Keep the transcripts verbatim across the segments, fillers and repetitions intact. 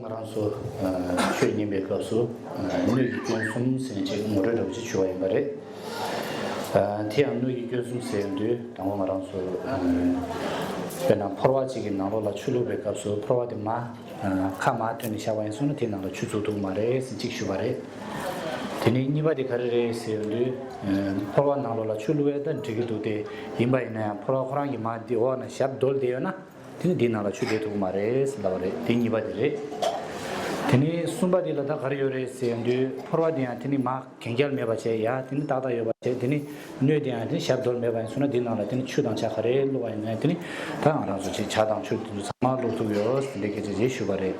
ང་རང་ཚོ་ཨ་ཆོས་ཉན་པའི་སྐབས་སུ་ཨ་སྣོད་ཀྱི་སྐྱོན་གསུམ་ཟེར་ནས་ཅིག་ངོ་སྤྲོད་འདྲ་པོ་ཅིག་ཞུ་བ་ཡིན་པ་རེད། ཨ་དེ་ཡང་སྣོད་ཀྱི་སྐྱོན་གསུམ་ཟེར་ཡོང་དུས་དང་པོ་ང་རང་ཚོ་ཨ་དཔེར་ན་ཕོར་པ་གཅིག་གི་ནང་ལོགས་ལ་ཆུ་བླུགས་པའི་སྐབས་སུ་ཕོར་པ་དེ་མར་ཨ་ཁ་མར་ཐོན་ནས་བཞག་པ་ཡིན་སོང་ན་དེའི་ནང་ལ་ཆུ་འཛུལ་ཐུབ་ཀྱི་མ་རེད་ཟེར་ཅིག་ཞུས་པ་རེད། དེ་ནས་གཉིས་པ་དེ་ག་རེ་རེད་ཟེར་ཡོང་དུས་ཨ་ཕོར་པ་ནང་ལོགས་ལ་ཆུ་བླུགས་ཡས་ད་འགྲིག་གི་འདུག་སྟེ། ཡིན་པ་ཡིན་ན་ཡང་ཕོར་པ་ཁོ་རང་གི་མར་དེ་འོག་ན་ཞབས་རྡོལ་བསྡད་ཡོད་ན། དེ་ནི་འདིའི་ནང་ལ་ཆུ་བསྡད་ཐུབ་ཀྱི་མ་རེད་ཟེར་ལབ་པ་རེད། དེ་གཉིས་པ་དེ་རེད། དེ་ནི་གསུམ་པ་དེ་ལ་ད་ག་རེ་ཡོད་རེད་ཟེར་ཡོང་དུས་ཕོར་པ་དེ་ཡང་དེ་ནི་མར་གན་རྐྱལ་མེད་པ་བྱས། ཡ་དེ་ནི་ཏག་ཏག་ཡོད་པ་བྱས། དེ་ནི་སྣོད་དེ་ཡང་དེ་ནི་ཞབས་རྡོལ་མེད་པ་ཡིན་སོང་ན་འདིའི་ནང་ལ་དེ་ནི་ཆུ་དང་ཇ་ག་རེ་བླུགས་པ་ཡིན་ན་དེ་ནི་ད་ང་རང་ཚོ་ཅིག་ཇ་དང་ཆུ་དེ་ཚོ་ཚང་མ་བླུགས་ཐུབ་ཡོད་ཟེར་འདི་སྐད་ཆ་ཅིག་ཞུས་པ་རེད།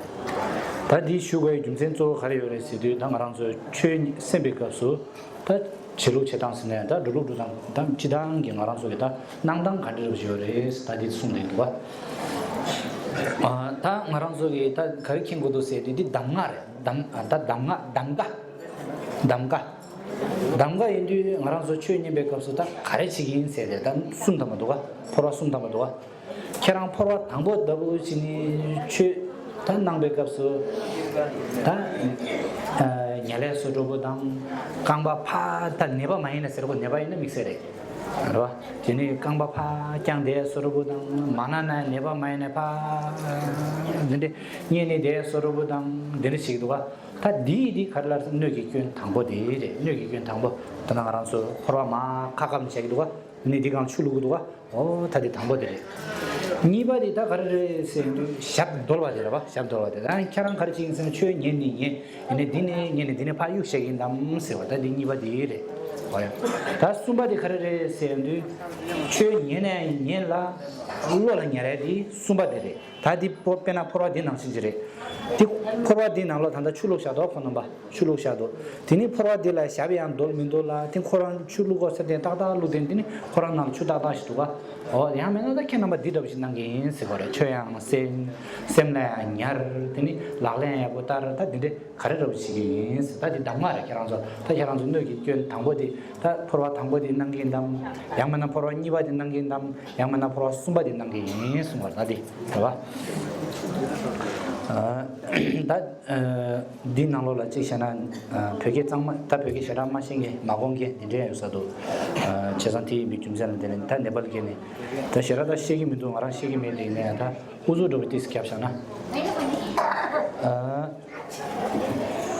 ད་འདི་ཞུ་དགོས་རྒྱུ་མཚན་གཙོ་བོ་ག་རེ་ཡོད་རེད་ཟེར་དུས་ད་ང་རང་ཚོ་ཆོས་གསན་པའི་སྐབས་སུ། ད་བྱེད་ལུགས་བྱེད་སྟངས་ཟེར་ནས་ད་འགྲོ་ལུགས་འགྲོ་སྟངས་ད་སྤྱི་བཏང་གི་ང་རང་ཚོ་གི་ད་གནང་སྟངས་ག་འདྲ་ཞིག་ཡོད་རེད་ད་འདི་གསུངས་བསྡད་འདུག་བ། ཨ་ད་ང་རང་ཚོ་གི་ད་ག་རེ་མཁྱེན་དགོས་འདུག་ཟེར་དུས་འདི་གདམས་ངག་རེད། གདམས་ཨ་ད་གདམས་ངག་གདམས་ཀ་གདམས་ཀ་གདམས་ཀ་ཡིན་དུས་ང་རང་ཚོ་ཆོས་ཉན་པའི་སྐབས་སུ་ད་ག་རེ་བྱེད་ཀྱི་ཡིན་ཟེར་ཏེ་ད་གསུམ་ཐམ་པ་འདུག་བ། ཕོར་པ་གསུམ་ཐམ་པ་འདུག་བ། ཁྱེད་རང་ཕོར་པ་དང་པོ་ལྟ་བུ་ཅིག་ནི་ཆོས་ད་གནང་པའི་སྐབས་སུ་ད་ཨ་ཉ་ལས་སོ་འགྲོ་པོ་དང་རྐང་པ་ཕར་ད་ནད་པ་མ་ཡིན་ན་ཟེར་གོ། ནད་པ་ཡིན་ན་དམིགས་བསལ་རེད། རེད་བ། དེ་ནི་རྐང་པ་ཕར་བརྐྱངས་བསྡད་སོ་འགྲོ་པོ་དང་མ་ན་ན་ནད་པ་མ་ཡིན་ན་ཕར་འདི་འདྲས་གཉེར་ནས་བསྡད་སོ་འགྲོ་པོ་དང་འདི་འདྲས་ཞིག་འདུག་བ། ད་འདི་འདི་ག་རེ་ལབ་སོང་། སྣོད་ཀྱི་སྐྱོན་དང་པོ་དེ་རེད། སྣོད་ཀྱི་སྐྱོན་དང་པོ་ད་ང་རང་ཚོ་ཕོར་པ་མར་ཁ་སྐམ་བྱས་ཀྱི་འདུག་བ། ནི་འདི་གང་ཆུ་བླུག་གི་འདུག་ག། འོ་ད་འདི་དང་པོ་དེ་རེད། གཉིས་པ་དེ་ད་ག་རེ་རེད་ཟེར་དུས་ཞབས་རྡོལ་བ་དེ་རེད་པ། ཞབས་རྡོལ་བ་དེ་ད་ཁྱེད་རང་ག་རེ་བྱེད་ཀྱི་ཡིན་ཟེར་ན་ཆོས་ཉན་ནི་ཉན། ཡིན་ནའི་འདི་ནས་ཉན་ནས་འདི་ནས་ཕར་གཡུག་བྱེད་ཀྱི་ཡིན་དམ་ཟེར་བ་ད་འདི་གཉིས་པ་དེ་རེད། འོ་ཡ། ད་གསུམ་པ་དེ་ག་རེ་རེད་ཟེར་དུས་ཆོས་ཉན་ནས་ཉན་ལ་བློ་ལ་ཉར་ཡ་དེ་གསུམ་པ་དེ་རེད། ད་འདི་ཕོ་དཔེར་ན་ཕོར་པ་འདི་ནང་བཞིན་གྱི་རེད། འདི་ཕོར་པ་འདི་ནང་ལོགས་ད་ལྟ་ཆུ་བླུགས་བཞག་འདུག་ཁོང་རྣམ་པ་ཆུ་བླུགས་བཞག་འདུག་དེ་ནི་ཕོར་པ་འདི་ལ་ཞབས་ཡང་རྡོལ་མི་འདུག་ལ། དེ་ཁོ་རང་ཆུ་བླུགས་དགོས་ཟེར་དེ་ཏག་ཏག་བླུགས་དེ་འདི་ནི་ཁོ་རང་ནང་ཆུ་ཏག་ཏག་ཞིག་འདུག་ག། འོ་ཡང་མིན་ན་ད་ཁྱེད་རྣམ་པ་འདི་འདྲ་བ་ཞིག་གནང་གི་ཡིན་ཟེར་གོ་རེད། ཆོས་ཡང་གསན། སེམས་ལ་ཡང་ཉར། དེ་ནི་ལག་ལེན་ཡག་པོ་བསྟར། ད་འདི་འདྲས་ག་རེ་འདྲ་བ་བྱེད་ཀྱི་ཡིན་ཟེར། ད་འདི་གདམས་ངག་རེད། ཁྱེད་རང་ཚོ་ད་ཁྱེད་རང་ཚོ་སྣོད་ཀྱི་སྐྱོན་དང་པོ་འདི་ད་ཕོར་པ་དང་པོ་འདི་གནང་གི་ཡིན་དམ། ཡང་མིན་ན་ཕོར་པ་གཉིས་པ་འདི་གནང་གི་ཡིན་དམ། ཡང་མིན་ན་ཕོར་པ་གསུམ་པ་དེ་གནང་གི་ཡིན་གསུངས་པ་ལ་དེ་རེད་བ། ད་འདི་ནང་ལོགས་ལ་གཅིག་བཤད་ན། བོད་སྐད་གཙང་མ་ད་བོད་སྐད་ཞེ་དྲག་མ་ཤེས་མཁན་མ་གོ་མཁན་དེ་འདྲས་ཡོད་ས་འདུག་བྱས་ཙང་དེ་ཡིན་པའི་རྒྱུ་མཚན་ལ་དེ་ནས་ད་ནེ་པཱལ་སྐད་ནས་ད་ཞེ་དྲག་ད་ཤེས་ཀྱི་མི་འདུག་ང་རང་ཤེས་ཀྱི་མེད། དེ་ཡིན་ན་ཡང་ད་ཨུ་ཚུགས་འགྲོ་བའི་ཏིས་རྒྱབ་བཞག་ན།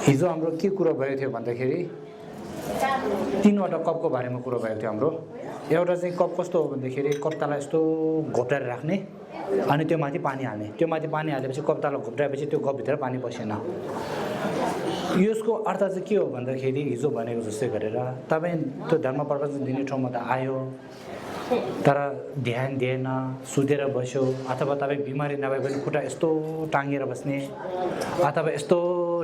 ཨི་ཟོ་ཨམ་རོ་ཀི་ཀུ་ར་བ་ཡོ་ཐེ་བ་འདི་ཁེ་རི། तीन वटा कपको बारेमा कुरा भएको थियो हाम्रो। एउटा चाहिँ कप कस्तो हो भन्दाखेरि कप तल यस्तो घोप्टाएर राख्ने, अनि त्यो माथि पानी हाल्ने। त्यो माथि पानी हालेपछि कप तल घोप्टाएपछि त्यो कपभित्र पानी पसेन। यसको अर्थ चाहिँ के हो भन्दाखेरि हिजो भनेको जस्तै गरेर तपाईँ त्यो धर्म प्रवचन दिने ठाउँमा त आयो, तर ध्यान दिएन, सुतेर बस्यो, अथवा तपाईँ बिमारी नभए पनि खुट्टा यस्तो टाँगेर बस्ने अथवा यस्तो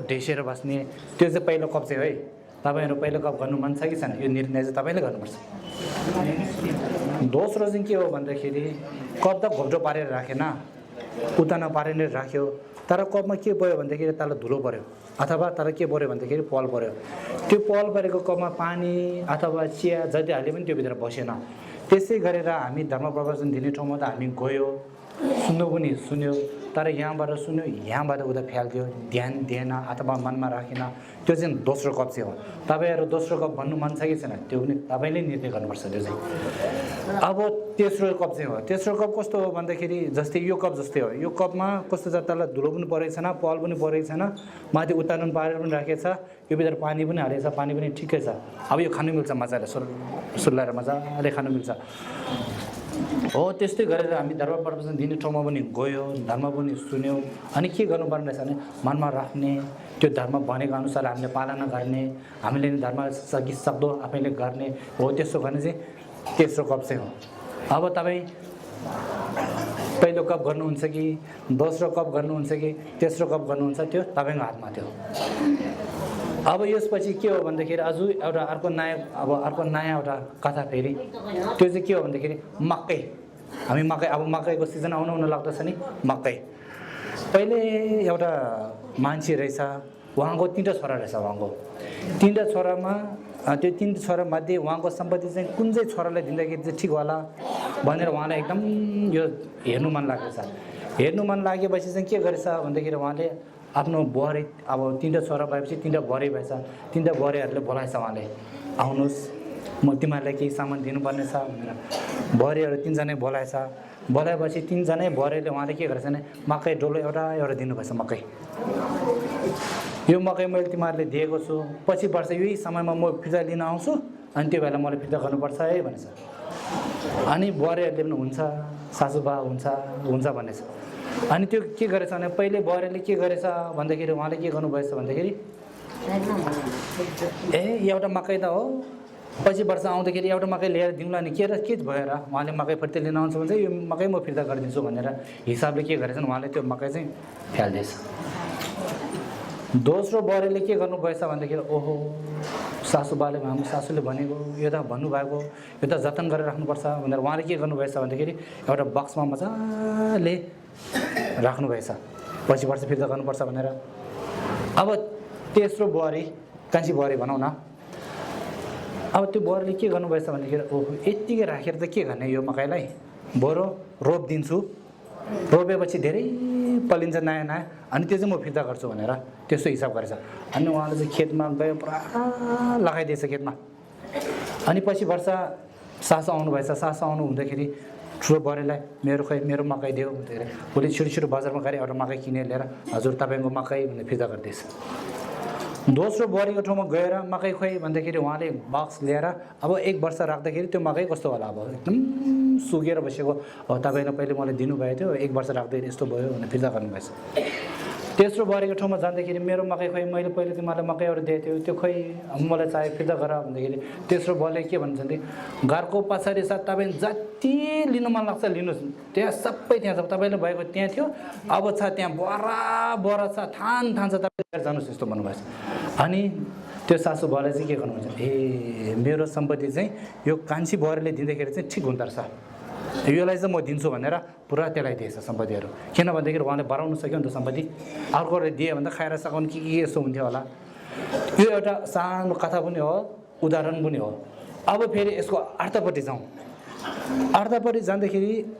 ढेसेर बस्ने, त्यो चाहिँ पहिलो कप चाहिँ हो है। तपाईँहरू पहिलो कप गर्नु मन छ कि छैन? यो निर्णय चाहिँ तपाईँले गर्नुपर्छ। दोस्रो चाहिँ के हो भन्दाखेरि कप त घोप्टो पारेर राखेन, उत्तानो पारेर नै राख्यो, तर कपमा के पऱ्यो भन्दाखेरि तल धुलो पऱ्यो अथवा तल के पऱ्यो भन्दाखेरि पल पऱ्यो। त्यो पल परेको कपमा पानी अथवा चिया जति हाले पनि त्योभित्र बसेन। त्यसै गरेर हामी धर्म प्रवचन दिने ठाउँमा त हामी गयो, सुन्नु पनि सुन्यो, तर यहाँबाट सुन्यो, यहाँबाट उता फ्याल्क्यो, ध्यान दिएन अथवा मनमा राखेन। त्यो चाहिँ दोस्रो कप चाहिँ हो। तपाईँहरू दोस्रो कप भन्नु मन छ कि छैन, त्यो पनि तपाईँले निर्णय गर्नुपर्छ। त्यो चाहिँ अब तेस्रो कप चाहिँ हो। तेस्रो कप कस्तो हो भन्दाखेरि जस्तै यो कप जस्तै हो। यो कपमा कस्तो छ, तल धुलो पनि परेको छैन, पल पनि परेको छैन, माथि उत्तानो पारेर पनि राखेको छ, यो भित्र पानी पनि हालेको छ, पानी पनि ठिकै छ। अब यो खानु मिल्छ मजाले, सुर सुल्लाएर मजाले खानु मिल्छ। हो, त्यस्तै गरेर हामी धर्म प्रवचन दिने ठाउँमा पनि गयो, धर्म पनि सुन्यो। अनि के गर्नुपर्ने रहेछ भने मनमा राख्ने, त्यो धर्म भनेको अनुसार हामीले पालना गर्ने, हामीले नि धर्म सकिसक्दो आफैले गर्ने हो। त्यस्तो गर्ने चाहिँ तेस्रो कप चाहिँ हो। अब तपाईँ पहिलो कप गर्नुहुन्छ कि दोस्रो कप गर्नुहुन्छ कि तेस्रो कप गर्नुहुन्छ, त्यो तपाईँको हातमा थियो। अब यसपछि के हो भन्दाखेरि आज एउटा अर्को नयाँ, अब अर्को नयाँ एउटा कथा फेरि। त्यो चाहिँ के हो भन्दाखेरि मकै, हामी मकै, अब मकैको सिजन आउन आउन लाग्दछ नि, मकै। पहिले एउटा मान्छे रहेछ, उहाँको तिनवटा छोरा रहेछ। उहाँको तिनवटा छोरामा, अ, त्यो तिन छोरा मध्ये उहाँको सम्पत्ति चाहिँ कुन चाहिँ छोरालाई दिँदाखेरि चाहिँ ठिक होला भनेर उहाँलाई एकदम यो हेर्नु मन लाग्दछ। हेर्नु मन लागेपछि चाहिँ के गरेछ भन्दाखेरि उहाँले आफ्नो बुहारी, अब तिनवटा छोरा भएपछि तिनवटा बुहारी भएछ। तिनवटा बुहारीहरूले बोलाएछ उहाँले, "आउनुहोस्, म तिमीहरूलाई केही सामान दिनुपर्नेछ" भनेर। बुहारीहरू तिनजना बोलाएछ। बोलाएपछि तिनजना बुहारीले उहाँले के गरेछ भने, मकै डल्लो एउटा एउटा दिनुभएछ, मकै। "यो मकै मैले तिमीहरूले दिएको छु, पछि वर्ष यही समयमा म फिर्ता लिन आउँछु, अनि त्यो बेला मलाई फिर्ता गर्नुपर्छ है" भनेछ। अनि बुहारीहरूले पनि, "हुन्छ सासुबा, हुन्छ, हुन्छ" भनेछ। अनि त्यो के गरेछ भने, पहिले बुहारीले के गरेछ भन्दाखेरि, उहाँले के गर्नुभएछ भन्दाखेरि, "ए, एउटा मकै त हो, पछि वर्ष आउँदाखेरि एउटा मकै लिएर दिउँला नि, के र के भयो र?" उहाँले मकै फिर्ता लिन आउँछ भने चाहिँ यो मकै म फिर्ता गरिदिन्छु भनेर हिसाबले के गरेछन्, उहाँले त्यो मकै चाहिँ फ्यालिदिएछ। दोस्रो बुहारीले के गर्नुभएछ भन्दाखेरि, "ओहो, सासुबाले, हाम्रो सासूले भनेको, यो त भन्नुभएको, यो त जतन गरेर राख्नुपर्छ" भनेर उहाँले के गर्नुभएछ भन्दाखेरि, एउटा बक्समा मजाले राख्नुभएछ, पछि वर्ष फिर्ता गर्नुपर्छ भनेर। अब तेस्रो बुहारी, कान्छी बुहारी भनौँ न, अब त्यो बुहारीले के गर्नुभएछ भन्दाखेरि, "ओहो, यत्तिकै राखेर त के गर्ने यो मकैलाई, बरु रोपिदिन्छु, रोपेपछि धेरै फलिन्छ नयाँ नयाँ, अनि त्यो चाहिँ म फिर्ता गर्छु" भनेर त्यस्तो हिसाब गरेछ। अनि उहाँले चाहिँ खेतमा गयो, पुरा लगाइदिएछ खेतमा। अनि पछि वर्ष सासु आउनुभएछ। सासु आउनु हुँदाखेरि ठुलो बुहारीलाई, "मेरो, खोइ, मेरो मकै देऊ" भन्दाखेरि, उसले छिटो छिटो बजारमा गएर एउटा मकै किनेर ल्याएर, "हजुर, तपाईँको मकै" भनेर फिर्ता गरिदिएछ। दोस्रो बुहारीको ठाउँमा गएर, "मकै खोइ" भन्दाखेरि उहाँले बक्स ल्याएर, अब एक वर्ष राख्दाखेरि त्यो मकै कस्तो होला, अब एकदम सुकेर बसेको, "अब तपाईँले पहिले मलाई दिनुभएको थियो, एक वर्ष राख्दाखेरि यस्तो भयो" भनेर फिर्ता गर्नुभएछ। तेस्रो बुहारीको ठाउँमा जाँदाखेरि, "मेरो मकै खोइ, मैले पहिले तिमीलाई मकै एउटा दिएको थियो, त्यो खोइ, अब मलाई चाहियो, फिर्ता गर" भन्दाखेरि, तेस्रो बुहारीले के भन्छ भने, "घरको पछाडि छ, तपाईँ जति लिनु मन लाग्छ लिनुहोस्, त्यहाँ सबै त्यहाँ छ, तपाईँले भएको त्यहाँ थियो, अब छ त्यहाँ बोरा बोरा छ, थान थान छ, तपाईँ लिएर जानुहोस्" यस्तो भन्नुभएछ। अनि त्यो सासु बुहारीले चाहिँ के गर्नुहुन्छ, "ए, मेरो सम्पत्ति चाहिँ यो कान्छी बुहारीले दिँदाखेरि चाहिँ ठिक हुँदो रहेछ, यसलाई चाहिँ म दिन्छु" भनेर पुरा त्यसलाई दिएछ सम्पत्तिहरू। किन भन्दाखेरि उहाँले बढाउन सक्यो नि त सम्पत्ति। अर्कोले दिए भने त खाएर सघाउने के के यस्तो हुन्थ्यो होला। यो एउटा सानो कथा पनि हो, उदाहरण पनि हो। अब फेरि यसको अर्थपट्टि जाउँ। अर्थपट्टि जाँदाखेरि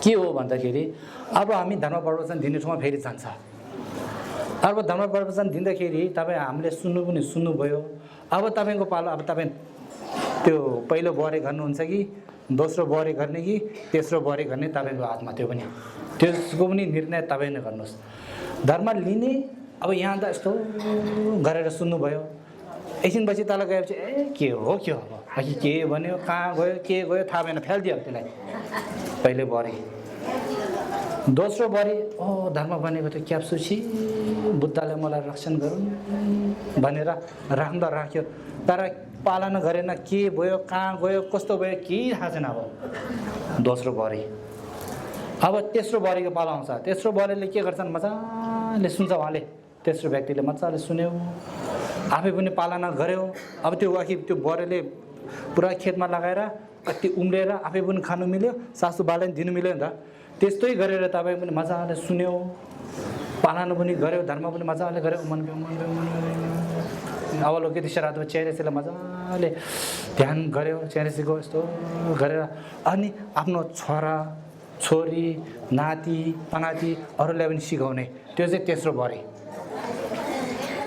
के हो भन्दाखेरि, अब हामी धर्म प्रवचन दिने ठाउँमा फेरि जान्छ। अब धर्म प्रवचन दिँदाखेरि तपाईँ, हामीले सुन्नु पनि सुन्नुभयो। अब तपाईँको पालो, अब तपाईँ त्यो पहिलो बुहारी गर्नुहुन्छ कि दोस्रो बुहारी गर्ने कि तेस्रो बुहारी गर्ने, तपाईँको हातमा त्यो पनि, त्यसको पनि निर्णय तपाईँ नै गर्नुहोस्। धर्म लिने, अब यहाँ त यस्तो गरेर सुन्नुभयो, एकछिनपछि तल गएपछि, "ए, के हो, के हो, अब अघि के भन्यो, कहाँ गयो, के गयो, थाहा भएन, फ्यालिदियो त्यसलाई।" पहिले बुहारी। दोस्रो बुहारी, "ओ, धर्म भनेको त क्याप्सु छि, बुद्धले मलाई रक्षण गरून्" भनेर राख्दा राख्यो, तर पालन गरेन, के भयो, कहाँ गयो, कस्तो भयो, केही थाहा छैन। अब दोस्रो बुहारी, अब तेस्रो बुहारीको पालो आउँछ। तेस्रो बुहारीले के गर्छन्, मजाले सुन्छ उहाँले। तेस्रो व्यक्तिले मजाले सुन्यो, आफै पनि पालना गर्यो। अब त्यो वाखी त्यो बुहारीले पुरा खेतमा लगाएर कति उम्रेर आफै पनि खानु मिल्यो, सासुबालाई पनि दिनु मिल्यो नि त। त्यस्तै गरेर तपाईँ पनि मजाले सुन्यो, पालना पनि गर्यो, धर्म पनि मजाले गर्यो। मन मन अवलोकित श्राद्ध चेरेसीलाई मजाले ध्यान गर्यो, चेरेसीको यस्तो गरेर अनि आफ्नो छोरा छोरी, नाति, पनाति, अरूलाई पनि सिकाउने, त्यो चाहिँ तेस्रो बुहारी।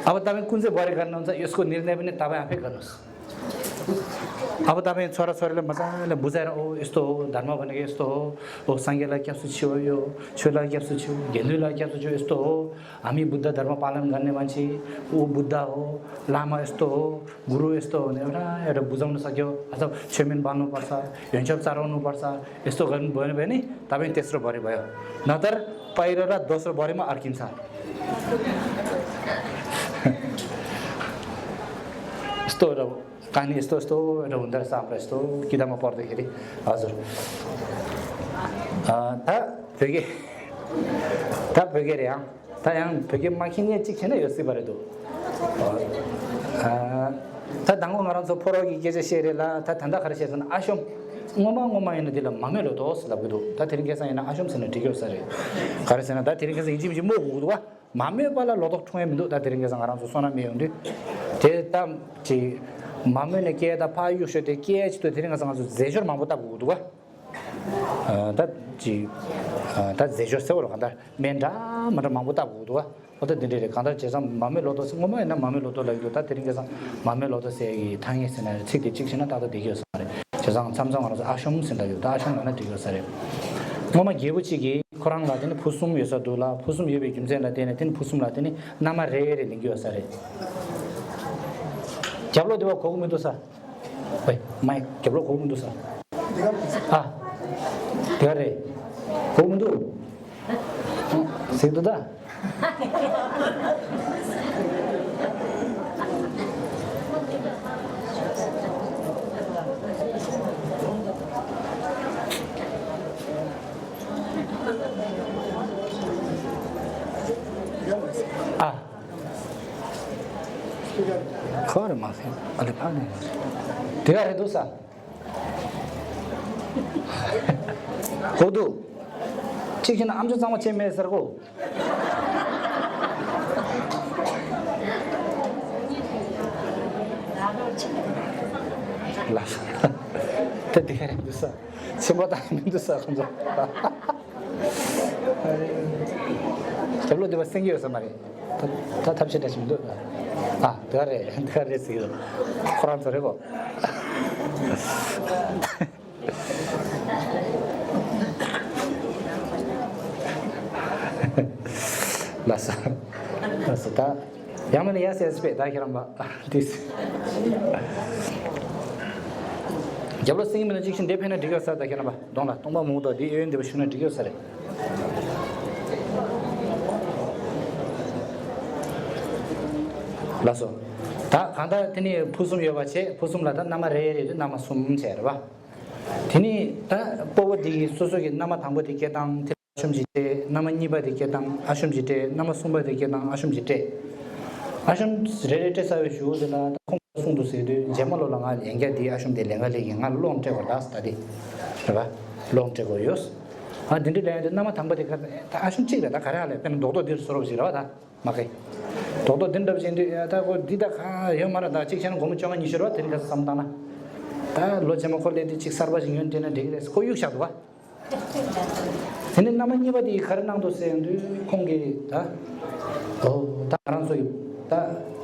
अब तपाईँ कुन चाहिँ बुहारी गर्नुहुन्छ, यसको निर्णय पनि तपाईँ आफै गर्नुहोस्। अब तपाईँ छोराछोरीलाई मजाले बुझाएर, "ओ, यस्तो हो, धर्म भनेको यस्तो हो, ओ, साङ्गेलाई क्याप्सु छियो, यो, छोरीलाई क्याप्सु छियो, घेन्द्रीलाई क्याप्सु छियो, यस्तो हो, हामी बुद्ध धर्म पालन गर्ने मान्छे, ऊ बुद्ध हो, लामा यस्तो हो, गुरु यस्तो हो" भनेर एउटा, एउटा बुझाउन सक्यो। अथवा छेमिन बाल्नुपर्छ, ह्वेन्चप चढाउनुपर्छ, यस्तो गर्नुभयो भने तपाईँ तेस्रो बुहारी भयो, नत्र पहिलो र दोस्रो बुहारीमा अड्किन्छ। यस्तो एउटा कहानी, यस्तो यस्तो एउटा हुँदो रहेछ हाम्रो यस्तो किताबमा पढ्दाखेरि। हजुर। अँ, त भेगे, त भेगे रे, अँ। ད་ཡང་བོད་སྐད་མ་མཁྱེན་མཁན་གཅིག་བྱས་ན་ཡོད་སྲིད་པ་རེད་འདུག་ཨ། ད་དང་པོ་ང་རང་ཚོ་ཕོ་རོག་གི་སྐད་ཆ་བཤད་རེད་ལ། ད་ད་ལྟ་ག་རེ་བཤད་སོང་ན། ཨ་ཤོམ། ངོ་མ་ངོ་མ་ཡིན་ན་འདི་ལ་མ་རྨོས་ལོ་ཏོག་ཟེར་ལབ་གི་འདུག་ད་དེ་རིང་ཁ་སང་ཡིན་ན་ཨ་ཤོམ་ཟེར་ན་འགྲིག་ཡོད་ས་རེད། ག་རེ་ཟེར་ན་ད་དེ་རིང་ཁ་སང་ཡིན་གཅིག་མིན་གཅིག་རྨོ་དགོས་ཀྱི་འདུག་བ། མ་རྨོས་པ་ལ་ལོ་ཏོག་འཁྲུངས་ཡ་མི་འདུག་ད་དེ་རིང་ཁ་སང་ང་རང་ཚོ་བསོད་ནམས་མེད་ཡོང་དུས། དེ་ད་ཅིག་མ་རྨོས་ནས་སྐྱེ་ད་ཕ་གཡུག་ཤོར་ཏེ་སྐྱེ་ཡ་ཆེད་དུ་དེ་རིང་ཁ་སང་ང་ཚོ་རྫས་སྦྱོར་མང་པོ་བཏབ་དགོས་ཀྱི་འདུག་བ། ཨ། ད་ཅིག་ ད་རྫས་སྦྱོར་ཟེར་བ་རེད། གང་ལྟར་སྨན་འདྲ་མི་འདྲ་མང་པོ་བཏབ་དགོས་འདུག་བ། ཨོ་ད་འདི་འདྲ་རེད། གང་ལྟར་བྱས་ཙང་མར་མེ་ལོ་ཏོག་ཟེར། སྔོན་མ་ཡིན་ན་མར་མེ་ལོ་ཏོག་ལབ་ཀྱི་འདུག་ད་དེ་རིང་ཁ་སང་མར་མེ་ལོ་ཏོག་ཟེར་གྱི་ཐ་སྙད་ཟེར་ན་ཚིག་དེ་གཅིག་བྱས་ན་ཏག་ཏག་བསྡད་ཀྱི་ཡོད་ས་མ་རེད། བྱས་ཙང་མཚམས་མཚམས་ང་རང་ཚོ་ཨ་ཤོམ་ཟེར་འདྲ་ཡོད། ད་ཨ་ཤོམ་ལབ་ན་འགྲིག་ཡོད་ས་རེད། སྔོན་མ་རྒྱལ་པོ་གཅིག་གིས་ཁོ་རང་ལ་དེ་ནི་ཕུ་གསུམ་ཡོད་ས་འདུག་ལ། ཕུ་གསུམ་ཡོད་པའི་རྒྱུ་མཚན་ལ་བརྟེན་ནས་དེ་ནི་ཕུ་གསུམ་ལ་དེ་ནི་མནའ་མ་རེ་རེ་ལེན་གྱི་ཡོད་ས་རེད། རྒྱབ་ལོགས་དེ་བ་གོ་གི་མི་འདུག་ས། ཝེ། མའི་རྒྱབ་ལོགས་གོ་གི་མི་འདུག་ས། ཨ། དེ་ག་རེད། གོ་གི་མི་འདུག་གཟིགས་འདུག་ད། ཨ། ཁོ་རེ་མ་ཤེས། ཨ་ལེ་ཕ་ནས། དེ་ག་རེད་འདུག་ས། ཧོ་འདུག་གཅིག་བྱས་ན་ཨམ་ཅོག་གཙང་མ་བྱས་མེད་ཟེར་གོ། ལ་ས། དེ་དེ་ག་རེད་འདུག་ས། ཆེན་པོ་དང་མི་འདུག་ས་ཁོང་ཚོ། རྒྱབ་ལོགས་འདི་པ་སེང་གེ་ཡོད་ས་མ་རེད། ད་ད་ཐབས་ཤེས་འདྲ་ཞིག་མི་འདུག་ཨ། དེ་ག་རེད། དེ་ག་རེད་ཟེར་གྱི་འདུག་ཁོ་རང་ཚོ་རེད་གོ། ལགས་སོ། ལགས་སོ། ད་ཡང་མིན་ན་ཡ་སེ་སྤེ་ད་ཁྱེད་རང་པ་དེས། རྒྱབ་ལོགས་སེང་གེ་མིན་ན་གཅིག་བྱས་འདི་ཕེབས་ན་འགྲིག་ཡོད་ས། ད་ཁྱེད་རང་པ་གདོང་ལ་སྟོང་པ་མང་པོ་འདུག་འདི་གཡས་གཡོན་འདི་པ་བཞུགས་ན་འགྲིག་ཡོད་ས་རེད། ལགས་སོ། ད་གང་ལྟར་དེ་ནི་ཕུ་གསུམ་ཡོད་པ་བྱས། ཕུ་གསུམ་ལ་ད་མནའ་མ་རེ་རེ་དུ་མནའ་མ་གསུམ་བྱས་རེད་པ། དེ་ནི་ད་སྤོ་བོ་འདི་གིས་སོ་སོ་གི་མནའ་མ་དང་པོ་དེ་སྐྱེ་སྟངས་དེ་ཨ་ཤོམ་གྱིས་སྤྲད། མནའ་མ་གཉིས་པ་དེ་སྐྱེ་སྟངས་ཨ་ཤོམ་གྱིས་སྤྲད། མནའ་མ་གསུམ་པ་དེ་སྐྱེ་སྟངས་ཨ་ཤོམ་གྱིས་སྤྲད། ཨ་ཤོམ་རེ་རེ་སྤྲད་ཚར་བའི་གཞུག་དེ་ལ་ད་ཁོང་གིས་གསུངས་འདུག་ཟེར་དུས། རྗེས་མ་ལོ་ལ་ང་ལན་རྒྱག་དེ་ཨ་ཤོམ་དེ་ལན་ཁ་ལེན་གྱི་ང་ལོག་སྤྲད་དགོས་ད་ཟེར། ད་དེ་རེད་པ། ལོག་སྤྲད་དགོས་ཡོད། ཨ་དེ་འདྲ་ལན་དེ་མནའ་མ་དང་པོ་དེ་ག་ད་ཨ་ཤོམ་གཅིག་རེད། ད་ག་རེ་ཨ་ལས་དཔེར་ན་རྡོག་རྡོག་འདིར་བཟོ་རོགས་ཞིག་རེད་པ། ད་མ་གི་རྡོག་རྡོག་འདི་འདྲ་བྱས་དུས་ཡ་ད་ཁོ་འདི་ད་གང་ཡོད་མ་རེད། ད་གཅིག་བྱས་ན་སྒོར་མོ་བཅོ་ལྔ་ཉི་ཤུ་རེད་པ། དེ་རིང་ཁ་སང་བསམ་བཏང་ན། ད་ལོ་རྗེས་མ་ཁོ་སླེབས་དུས་གཅིག་གསར་པ་ཞིག་ཉོས་སྤྲད་ན་འགྲིག་གི་རེད་ཟེར་ཁོ་གཡུག་བཞག་འདུག་པ། དེ་ནས་མནའ་མ་གཉིས་པ་དེ་ག་རེ་གནང་འདུག་ཟེར་དུས་ཁོང་གིས་ད། ཨོ་ད་ང་རང་ཚོ་ཡི་ད་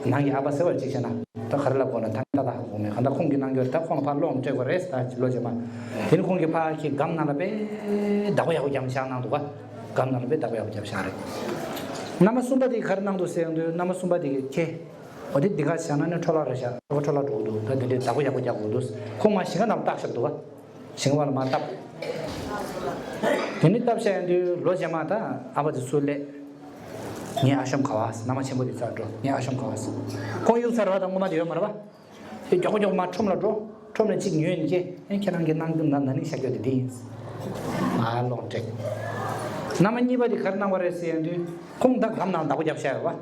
ནང་གི་ཨ་ཕ་ཟེར་བ་གཅིག་བྱས་ན་ད་ག་རེ་ལབ་དགོས་ན་ད་ད་ད་ཧ་གོ་མེད། གང་ལྟར་ཁོང་གིས་གནང་རྒྱུ་ད་ཁོང་ལ་ཕར་སློག་སྤྲད་དགོས་རེད་ད་ལོ་རྗེས་མ། དེ་ནས་ཁོང་གིས་ཕར་གྱི་སྒམ་ནང་ལ་དཔེ་བདག་པོ་ཡག་པོ་བརྒྱབ་བཞག་གནང་འདུག་པ། སྒམ་ནང་ལ་དཔེ་བདག་པོ་ཡག་པོ་བརྒྱབ་བཞག་རེད། མནའ་མ་གསུམ་པ་དེ་ག་རེ་གནང་འདུག་ཟེར་དུས་མནའ་མ་གསུམ་པ་དེ་གིས་ཁྱེད། འོ་དེ་འདི་ག་བཞག་ན་ནི་འཕྲོ་བརླག་རེད་བཞག་འཕྲོ་བརླག་འགྲོ་གི་འདུག་ད་དེ་འདྲའི་བདག་པོ་ཡག་པོ་རྒྱག་དགོས་འདུག་ཁོང་མར་ཞིང་ཁ་ནང་བཏབ་བཞག་འདུག་ག་ཞིང་ཁ་བ་ལ་མར་བཏབ། དེ་ནས་བཏབ་བཞག་ཡོང་དུས་ལོ་རྗེས་མ་ད་ཨ་ཕ་དེ་ཚུར་སླེབས། ངའི་ཨ་ཤོམ་ག་བ་ཟེར། མནའ་མ་ཆེན་པོ་དེ་རྩར་འགྲོ། ངའི་ཨ་ཤོམ་ག་བ་ཟེར། ཁོང་གཡུག་ཚར་བ་དང་སྔོན་མ་དེ་ཡོད་མ་རེད་པ། དེ་མགྱོགས་པོ་མགྱོགས་པོ་མར་ཁྲོམ་ལ་འགྲོ། ཁྲོམ་ནས་གཅིག་ཉོས་ནས་ཁྱེད། ཨེ་ཁྱེད་རང་གིས་གནང་རྒྱུ་ན་ན་ནིང་བཞག་རྒྱུ་དེ་འདི་ཡིན། ང་ལོག་སྤྲད། མནའ་མ་གཉིས་པ་དེ་ག་རེ་གནང་བ་རེད་ཟེར་ཡོང་དུས་ཁོང་ད་སྒམ་ནང་བདག་པོ་རྒྱབ་བཞག་ཡོད་པ།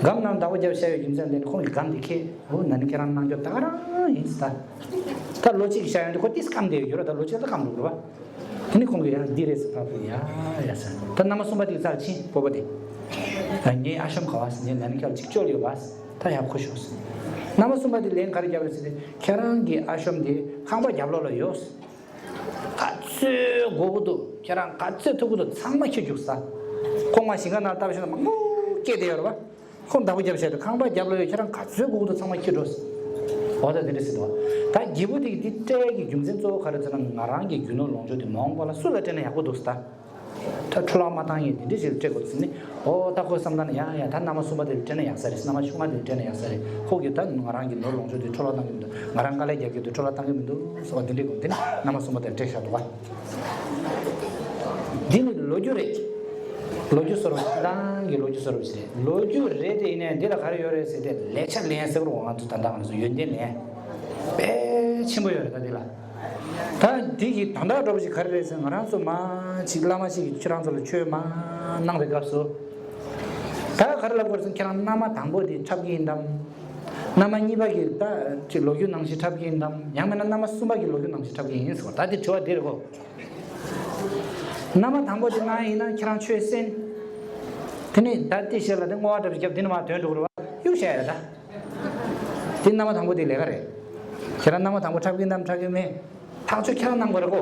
སྒམ་ནང་བདག་པོ་རྒྱབ་བཞག་ཡོད་རྒྱུ་མཚན་དེ་ནི་ཁོང་གིས་སྒམ་དེ་ཁྱེར། འོ་ན་ནིང་ཁྱེད་རང་གནང་རྒྱུ་ད་ག་རང་ཡིན་ཟེར། ད་ད་ལོ་གཅིག་བཞག་ཡོང་དུས་ཁོ་ཏིས་སྐམ་བསྡད་ཡོད་རེད། ད་ལོ་གཅིག་ལ་སྐམ་འགྲོ་གི་རེད་པ། དེ་ནི་ཁོང་གིས་ཡང་འདི་རེད་ཟེར་ཕར་ཕུད། ཡ་ཡ་ཟེར། ད་མནའ་མ་གསུམ་པ་དེ་རྩར་ཕྱིན། སྤོ་བོ་དེ། ཨ་ངའི་ཨ་ཤོམ་ག་བ་ཟེར། ངས་ན་ནིང་ཁྱེད་ལ་གཅིག་བཅོལ་ཡོད་པ་ཟེར། ད་ཡར་ཁུར་ཤོག་ཟེར། མནའ་མ་གསུམ་པ་དེ་ལན་ག་རེ་བརྒྱབ་རེད་ཟེར་ཏེ། ཁྱེད་རང་གི་ཨ་ཤོམ་དེ་ཁང་པ་རྒྱབ་ལོགས་ལ་ཡོད་ཟེར། ག་ཚོད་དགོས་ཀྱི་འདུག་ཁྱེད་རང་ག་ཚོད་ཐུབ་ཀྱི་འདུག་ཚང་མ་ཁྱེར་རྒྱུགས་ཟེར། ཁོང་མར་ཞིང་ཁ་ནང་བཏབ་བཞག་ན་མང་པོ་སྐྱེས་བསྡད་ཡོད་རེད་པ། ཁོང་བདག་པོ་རྒྱབ་བཞག་དུས་ཁང་པ་རྒྱབ་ལོགས་ཡོད། ཁྱེད་རང་ག་ཚོད་དགོས་ཀྱི་འདུག་ཚང་མ་ཁྱེར་འགྲོ་ཟེར། འོ་ད་དེ་འདྲ་ཟེར་འདུག་ད་རྒྱལ་པོ་དེ་གིས་འདི་སྤྲད་ཀྱི་རྒྱུ་མཚན་གཙོ་བོ་ག་རེ་ཟེར་ན། ང་རང་གི་རྒྱུ་ནོར་ལོངས་སྤྱོད་དེ་མ་འོངས་པ་ལ་སུ་ལ་སྤྲད་ན་ཡག་པོ་འདུག་ཟེར། ད་འཕྲོ་བརླག་མ་བཏང་ཡས་དེ་འདྲ་ཞིག་ལ་སྤྲད་དགོས་ཟེར་ནས། འོ་ད་ཁོས་བསམ་བཏང་ན། ཡ་ཡ་ད་མནའ་མ་གསུམ་པ་དེ་ལ་སྤྲད་ན་ཡག་ས་རེད། མནའ་མ་ཆུང་ང་དེ་ལ་སྤྲད་ན་ཡག་ས་རེད། ཁོ་གིས་ད་ང་རང་གི་ནོར་ལོངས་སྤྱོད་དེ་འཕྲོ་བརླག་བཏང་གི་མི་འདུག་ང་རང་དཀའ་ལས་རྒྱབ་ཀྱི་འདུག་འཕྲོ་བརླག་བཏང་གི་མི་འདུག་ཟེར་བ་དེ་འདྲས་དགོས། དེ་ནི་མནའ་མ་གསུམ་པ་དེ་ལ་སྤྲད་བཞག་འདུག་ག་འདི་ནི་ལོ་རྒྱུས་རེད། ལོ་རྒྱུས་བཟོ་འདྲ་ཅིག་རང་གི་ལོ་རྒྱུས་བཟོ་འདྲ་ཅིག་རེད། ལོ་རྒྱུས་རེད་དེ། ཡིན་ནའི་འདི་ལ་ག་རེ་ཡོད་རེད་ཟེར་ཏེ། ལེགས་ཆ་ལེན་ཟེར་བ་རེད་པ། ང་ཚོ་ད་ལྟ་ང་ཚོ་ཡོན་ཏན་ལེན་དཔེ་ཆེན་པོ་ཡོད་རེད། ད་འདི་ལ་ད་འདི་གི་དོན་དག་འདྲ་པོ་ཅིག་ག་རེ་རེད་ཟེར། ང་རང་ཚོ་མ་ཅིག་བླ་མ་ཞིག་གིས་ཁྱེད་རང་ཚོ་ལ་ཆོས་མ་གནང་བའི་སྐབས་སུ། ད་ག་རེ་ལབ་དགོས་རེད་ཟེར། ཁྱེད་རང་མནའ་མ་དང་པོ་དེ་འཁྲབ་ཀྱི་ཡིན་དམ། མནའ་མ་གཉིས་པ་གི་ད་ཅིག་ལོ་རྒྱུས་ནང་བཞིན་འཁྲབ་ཀྱི་ཡིན་དམ། ཡང་མིན་ན་མནའ་མ་གསུམ་པ་གི་ལོ་རྒྱུས་ནང་བཞིན་འཁྲབ་ཀྱི་ཡིན་ཟེར་བ། ད་དེ་དྲི་བ་འདི་རེད་གོ། མནའ་མ་དང་པོ་དེ་གནང་ཡིན་ན་ཁྱེད་རང་ཆོས་གསན། དེ་ནས་ད་དེ་ཞེ་ལ་དེ་བསྔོ་བ་འདྲ་པོ་བརྒྱབ། དེ་ནས་མར་དོན་འགྲུབ་རེད་པ། གཡུག་བཞག་ཡ་རེད་ད། དེ་མནའ་མ་དང་པོ་དེ་ལས་ཀ་རེད། ཁྱེད་རང་མནའ་མ་དང་པོ་འཁྲབ་ཀྱི་ཡིན་དམ་འཁྲབ་ཀྱི་མེད། ཐག་གཅོད་ཁྱེད་རང་གནང་དགོས་རེད་གོ།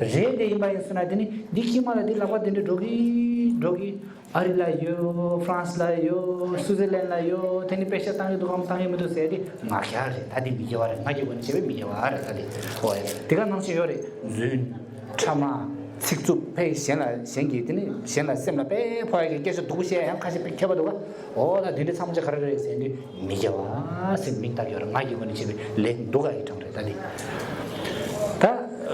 རེད་དེ་ཡིན་པ་ཡིན་སོང་ན་དེ་ནི་འདི་ཁྱི་མ་ལ་འདི་ལག་པ་དེ་འདྲ་འགྲོ་གི་འགྲོ་གི། ཨ་རི་ལ་ཡོད། ཧྥ་རན་སི་ལ་ཡོད། སུའུ་ཙེར་ལན་ལ་ཡོད། དེ་ནི་པེ་ཤ་བཏང་གི་འདུག་གམ་བཏང་གི་མི་འདུག་ཟེར་དེ་ང་རྒྱལ་རེད། ད་དེ་མི་དགེ་བ་རེད། ང་རྒྱལ་དགོས་ནི་བྱས་པས་མི་དགེ་བ་རེད། ད་དེ་ཨོ་ཡ་དེ་ག་ནང་བཞིན་ཡོད་རེད། རྫུན། ཕྲ་མ། ཚིག་རྩུབ་ཕའི་གཞན་ལ་གཞན་གྱིས་དེ་ནི་གཞན་ལ་སེམས་ལ་དཔེ་ཕོག་ཡ་གི་སྐད་ཆ་སྡུག་པོ་བཤད་ཡ་ཡང་ཁ་ཤས་དཔེ་མཁས་པ་འདུག་ག་ཨོ་ད་དེ་འདྲ་ཚང་མ་ཆ་ག་རེ་རེད་ཟེར་དུས་མི་དགེ་བ་ཟེར་མིང་བཏགས་ཡོད་རེད། ང་རྒྱལ་དགོས་ནི་བྱས་པས་ལས་སྡུག་ག་ཡི་གྲངས་རེད། ད་དེ་ད་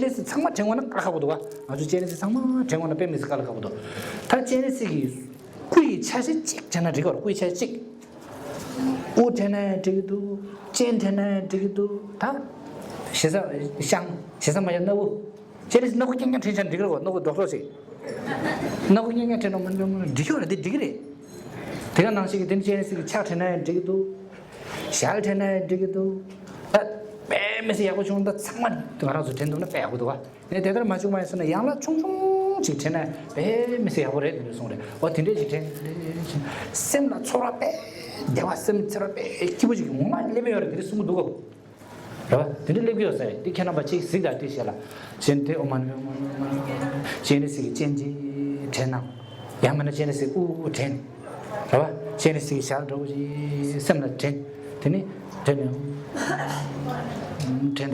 སྤྱན་རས་གཟིགས་ཚང་མ་དྲན་དགོས་ན་དཀའ་ཁག་པོ་འདུག་བ། ང་ཚོ་སྤྱན་རས་གཟིགས་ཚང་མ་དྲན་དགོས་ན་དཔེ་མི་སྲིད་དཀའ་ལས་ཁག་པོ་འདུག་ད་སྤྱན་རས་གཟིགས་ཀྱི་སྐུ་ཡི་ཆ་ཤས་གཅིག་དྲན་ན་འགྲིག་གི་རེད། སྐུ་ཡི་ཆ་ཤས་གཅིག་དབུ་དྲན་ན་ཡང་འགྲིག་གི་འདུག་སྤྱན་དྲན་ན་ཡང་འགྲིག་གི་འདུག་ད་ཞེ་ས་ཤང་ཞེ་ས་མ་ཡ་སྣ་བུ། སྤྱན་རས་གཟིགས་སྣ་བུ་རྐྱང་རྐྱང་དྲན་བྱས་ན་འགྲིག་གི་རེད་གོ། སྣ་བུ་རྡོག་རྡོག་ཞིག་སྣ་བུ་རྐྱང་རྐྱང་དྲན་ན་མ་འགྲིག་གི་རེད། འདི་འགྲིག་གི་རེད། དེ་ག་ནང་བཞིན་གྱི་དེ་ནི་སྤྱན་རས་གཟིགས་ཀྱི་ཕྱག་དྲན་ན་ཡང་འགྲིག་གི་འདུག་ཞལ་དྲན་ན་ཡང་འགྲིག་གི་འདུག་ད་དཔེ་མི་སྲིད་ཡག་པོ་བྱུང་། ད་ཚང་མ་ང་རང་ཚོ་དྲན་ཐུབ་ན་དཔེ་ཡག་པོ་འདུག་བ། ནས་དེ་ལྟར་མ་བྱུང་བ་ཡིན་ཟེར་ན་ཡང་ལ་ཆུང་ཆུང་ཅིག་དྲན་ན་དཔེ་མི་སྲིད་ཡག་པོ་རེད་དེ་འདྲ་གསུངས་རེད། འོ་དེ་འདྲས་ཅིག་དྲན། དེ་འདྲས་ཅིག་སེམས་ལ་ཚོར་བ་དཔེ་བདེ་བ་སེམས་ཚོར་བ་དཔེ་སྐྱིད་པོ་ཅིག་ངོ་མ་སླེབས་ཡོད་རེད། དེ་འདྲས་གསུང་གི་འདུག་གོ། རེད་བ། དེ་འདྲས་སླེབས་ཀྱི་ཡོད་ས་རེད། དེ་ཁྱེད་རྣམ་པ་ཅིག་གཟིགས་དང་དེ་བྱས་ལ། སྤྱན་དེ་ཨོ་མ་ཎི་ཨོ་མ་ཎི་ཨོ་མ་ཎི། སྤྱན་རས་གཟིགས་ཀྱི་སྤྱན་གྱི་དྲན་ན། ཡང་མིན་ན་སྤྱན་རས་གཟིགས་དབུ་དྲན། རེད་བ། སྤྱན་རས་གཟིགས་ཀྱི་ཞལ་འདྲ་བོ་ཞིག་སེམས་ལ་དྲན། དེ་ནས་དྲན་ནས་དྲན་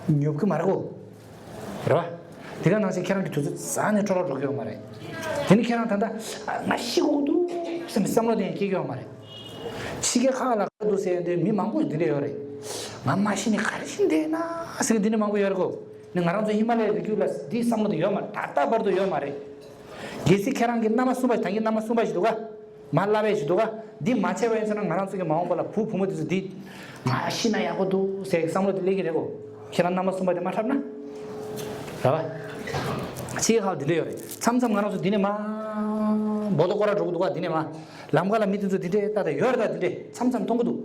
ད། ཉོབ་ཀྱི་མ་རེད་གོ། རེད་བ། དེ་ག་ནང་བཞིན་ཁྱེད་རང་གི་དུས་ཚོད་རྩ་ནས་འཕྲོ་བརླག་འགྲོ་གི་ཡོད་མ་རེད། དེ་ནི་ཁྱེད་རང་ད་ལྟ་ང་ཤི་དགོས་འདུག་བསམ་པའི་བསམ་བློ་དེ་ཡང་སྐྱེ་གི་ཡོད་མ་རེད། ཕྱི་རྒྱལ་ཁག་ལ་ག་འདུག་ཟེར་ཡོང་དུས་མི་མང་པོ་འདི་འདྲ་ཡོད་རེད། ང་མ་ཤི་ནས་ག་རེ་ཤི་འདྲེ་ན་ཟེར་གི་འདི་འདྲ་མང་པོ་ཡོད་རེད་གོ། ནི་ང་རང་ཚོ་ཧི་མ་ལ་ཡའི་རི་རྒྱུད་ལ་འདིའི་བསམ་བློ་དེ་ཡོད་མ་རེད། ད་ལྟ་བར་དུ་ཡོད་མ་རེད། གལ་སྲིད་ཁྱེད་རང་གི་མནའ་མ་གསུམ་པ་ད་གིན་མནའ་མ་གསུམ་པ་ཞིག་འདུག་ག་མ་བསླབ་པའི་ཞིག་འདུག་ག་འདི་མ་བྱས་པ་ཡིན་ཟེར་ན་ང་རང་ཚོ་གི་མ་འོངས་པ་ལ་བུ་བུ་མོ་དེ་ཚོ་འདི་ང་ཤི་ན་ཡག་པོ་འདུག་ཟེར་བསམ་བློ་དེ་སླེབས་ཀྱི་རེད་གོ། ཁྱེད་རང་མནའ་མ་གསུམ་པ་དེ་མ་འཁྲབ་ན། རེད་བ། ཕྱི་རྒྱལ་ཁག་འདི་འདྲ་ཡོད་རེད། མཚམས་མཚམས་ང་རང་ཚོ་འདི་ནས་མ་འབོ་ཏོ་སྐོར་ར་འགྲོ་གི་འདུག་ག་འདི་ནས་མ། ལམ་ཁ་ལ་མི་དེ་ཚོ་འདི་འདྲའི་ལྟ་དང་ཡོད་རེད། ད་འདི་འདྲའི་མཚམས་མཚམས་མཐོང་གི་འདུག་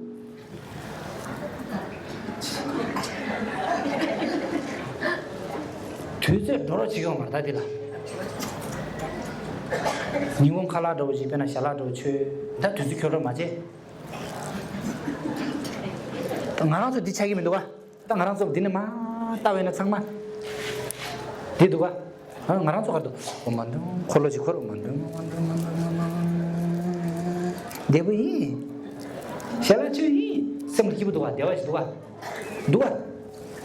དུས་ཚོད་འགྲོ་རོགས་བྱེད་ཀྱི་ཡོད་མ་རེད་ད་འདི་ལ། ཉིན་གུང་ཁ་ལག་འདྲ་བོ་ཞིག་དཔེར་ན་ཞལ་ལག་འདྲ་བོ་མཆོད། ད་དུས་ཚོད་འཁྱོལ་རོགས་མ་བྱེད། ད་ང་རང་ཚོ་འདི་ཆགས་ཀྱི་མི་འདུག་ག་ད་ང་རང་ཚོ་འདི་ནས་མ་ལྟ་བས་ན་ཚང་མ་འདི་འདུག་ག་ང་རང་ཚོ་ག་འདུག་འོ་མ་འདུག་འཁོར་ལོ་ཅིག་འཁོར། འོ་མ་འདུག་འོ་མ་འདུག་འོ་མ་འདུག་འོ་མ་འདུག་བདེ་པོ་ཡིན། ཞལ་ལག་མཆོད་ཡིན། སེམས་ལ་སྐྱིད་པོ་འདུག་ག་བདེ་བ་ཞིག་འདུག་ག་འདུག་ག་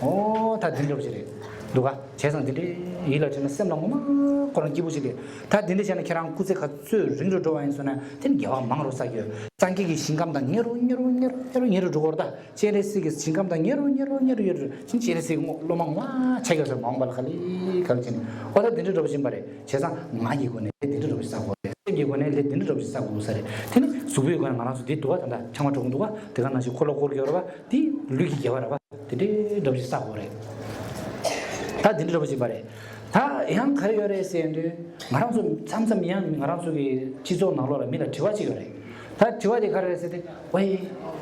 འོ་ད་འདི་འདྲ་པོ་ཅིག་རེད། འདུག་ག་བྱས་ཙང་འདི་འདྲའི་ཡིད་ལ་དྲན་ན་སེམས་ལ་ངོ་མ་ཁོ་རང་སྐྱིད་པོ་ཅིག་རེད། ད་འདི་འདྲ་བྱས་ན་ཁྱེད་རང་སྐུ་ཚེ་ག་ཚོད་རིང་རུ་འགྲོ་བ་ཡིན་སོང་ན་དེ་ནི་དགེ་བ་མང་རུ་བསགས་ཡོད། སངས་རྒྱས་ཀྱི་ཞིང་ཁམས་དང་ཉེ་རུ་ཉེ་རུ་ཉེ་རུ་ཉེ་རུ་ཉེ་རུ་འགྲོ་གི་ཡོད་རེད་ད། སྤྱན་རས་གཟིགས་ཀྱི་ཞིང་ཁམས་དང་ཉེ་རུ་ཉེ་རུ་ཉེ་རུ་ཉེ་རུ་ཕྱིན། སྤྱན་རས་གཟིགས་སློབ་མ་ངོ་མ་ཆགས་ཡོད་ཟེར། མ་འོངས་པ་ལ་ག་ལེ་ག་ལེ་བྱས་ནས་འོ་ད་འདི་འདྲ་འགྲོ་བཞིན་པ་རེད། བྱས་ཙང་ངག་གི་སྒོ་ནས་ལས་འདི་འདྲ་འགྲོ་བཞིན་བསགས་དགོས་རེད། སེམས་ཀྱི་སྒོ་ནས་ལས་འདི་འདྲ་འགྲོ་བཞིན་བསགས་དགོས་ས་རེད། དེ་ནི་གཟུགས་པོའི་སྒོ་ནས་ང་རང་ཚོ་འདི་འདུག་ག་ད་ལྟ་ཆང་མ་འགྲོ་གི་འདུག་ག་དེ་ག་ནང་བཞིན་འཁོར་ལོ་བསྐོར་གྱི་ཡོད་རེད་པ། འདི་ལུས་ཀྱི་དགེ་བ་རེད་པ། དེ་འདྲའི་འགྲོ་བཞིན་བསགས་དགོས་རེད། ད་འདི་འདྲ་འགྲོ་བཞིན་པ་རེད། ད་ཡང་ག་རེ་ཡོད་རེད་ཟེར་དུས་ང་རང་ཚོ་མཚམས་མཚམས་ཡང་ང་རང་ཚོ་གི་སྤྱི་ཚོགས་ནང་ལོགས་ལ་མི་ལ་དྲི་བ་ཅིག་ཡོད་རེད། ད་དྲི་བ་དེ་ག་རེ་རེད་ཟེར་ཏེ། ཨོའི།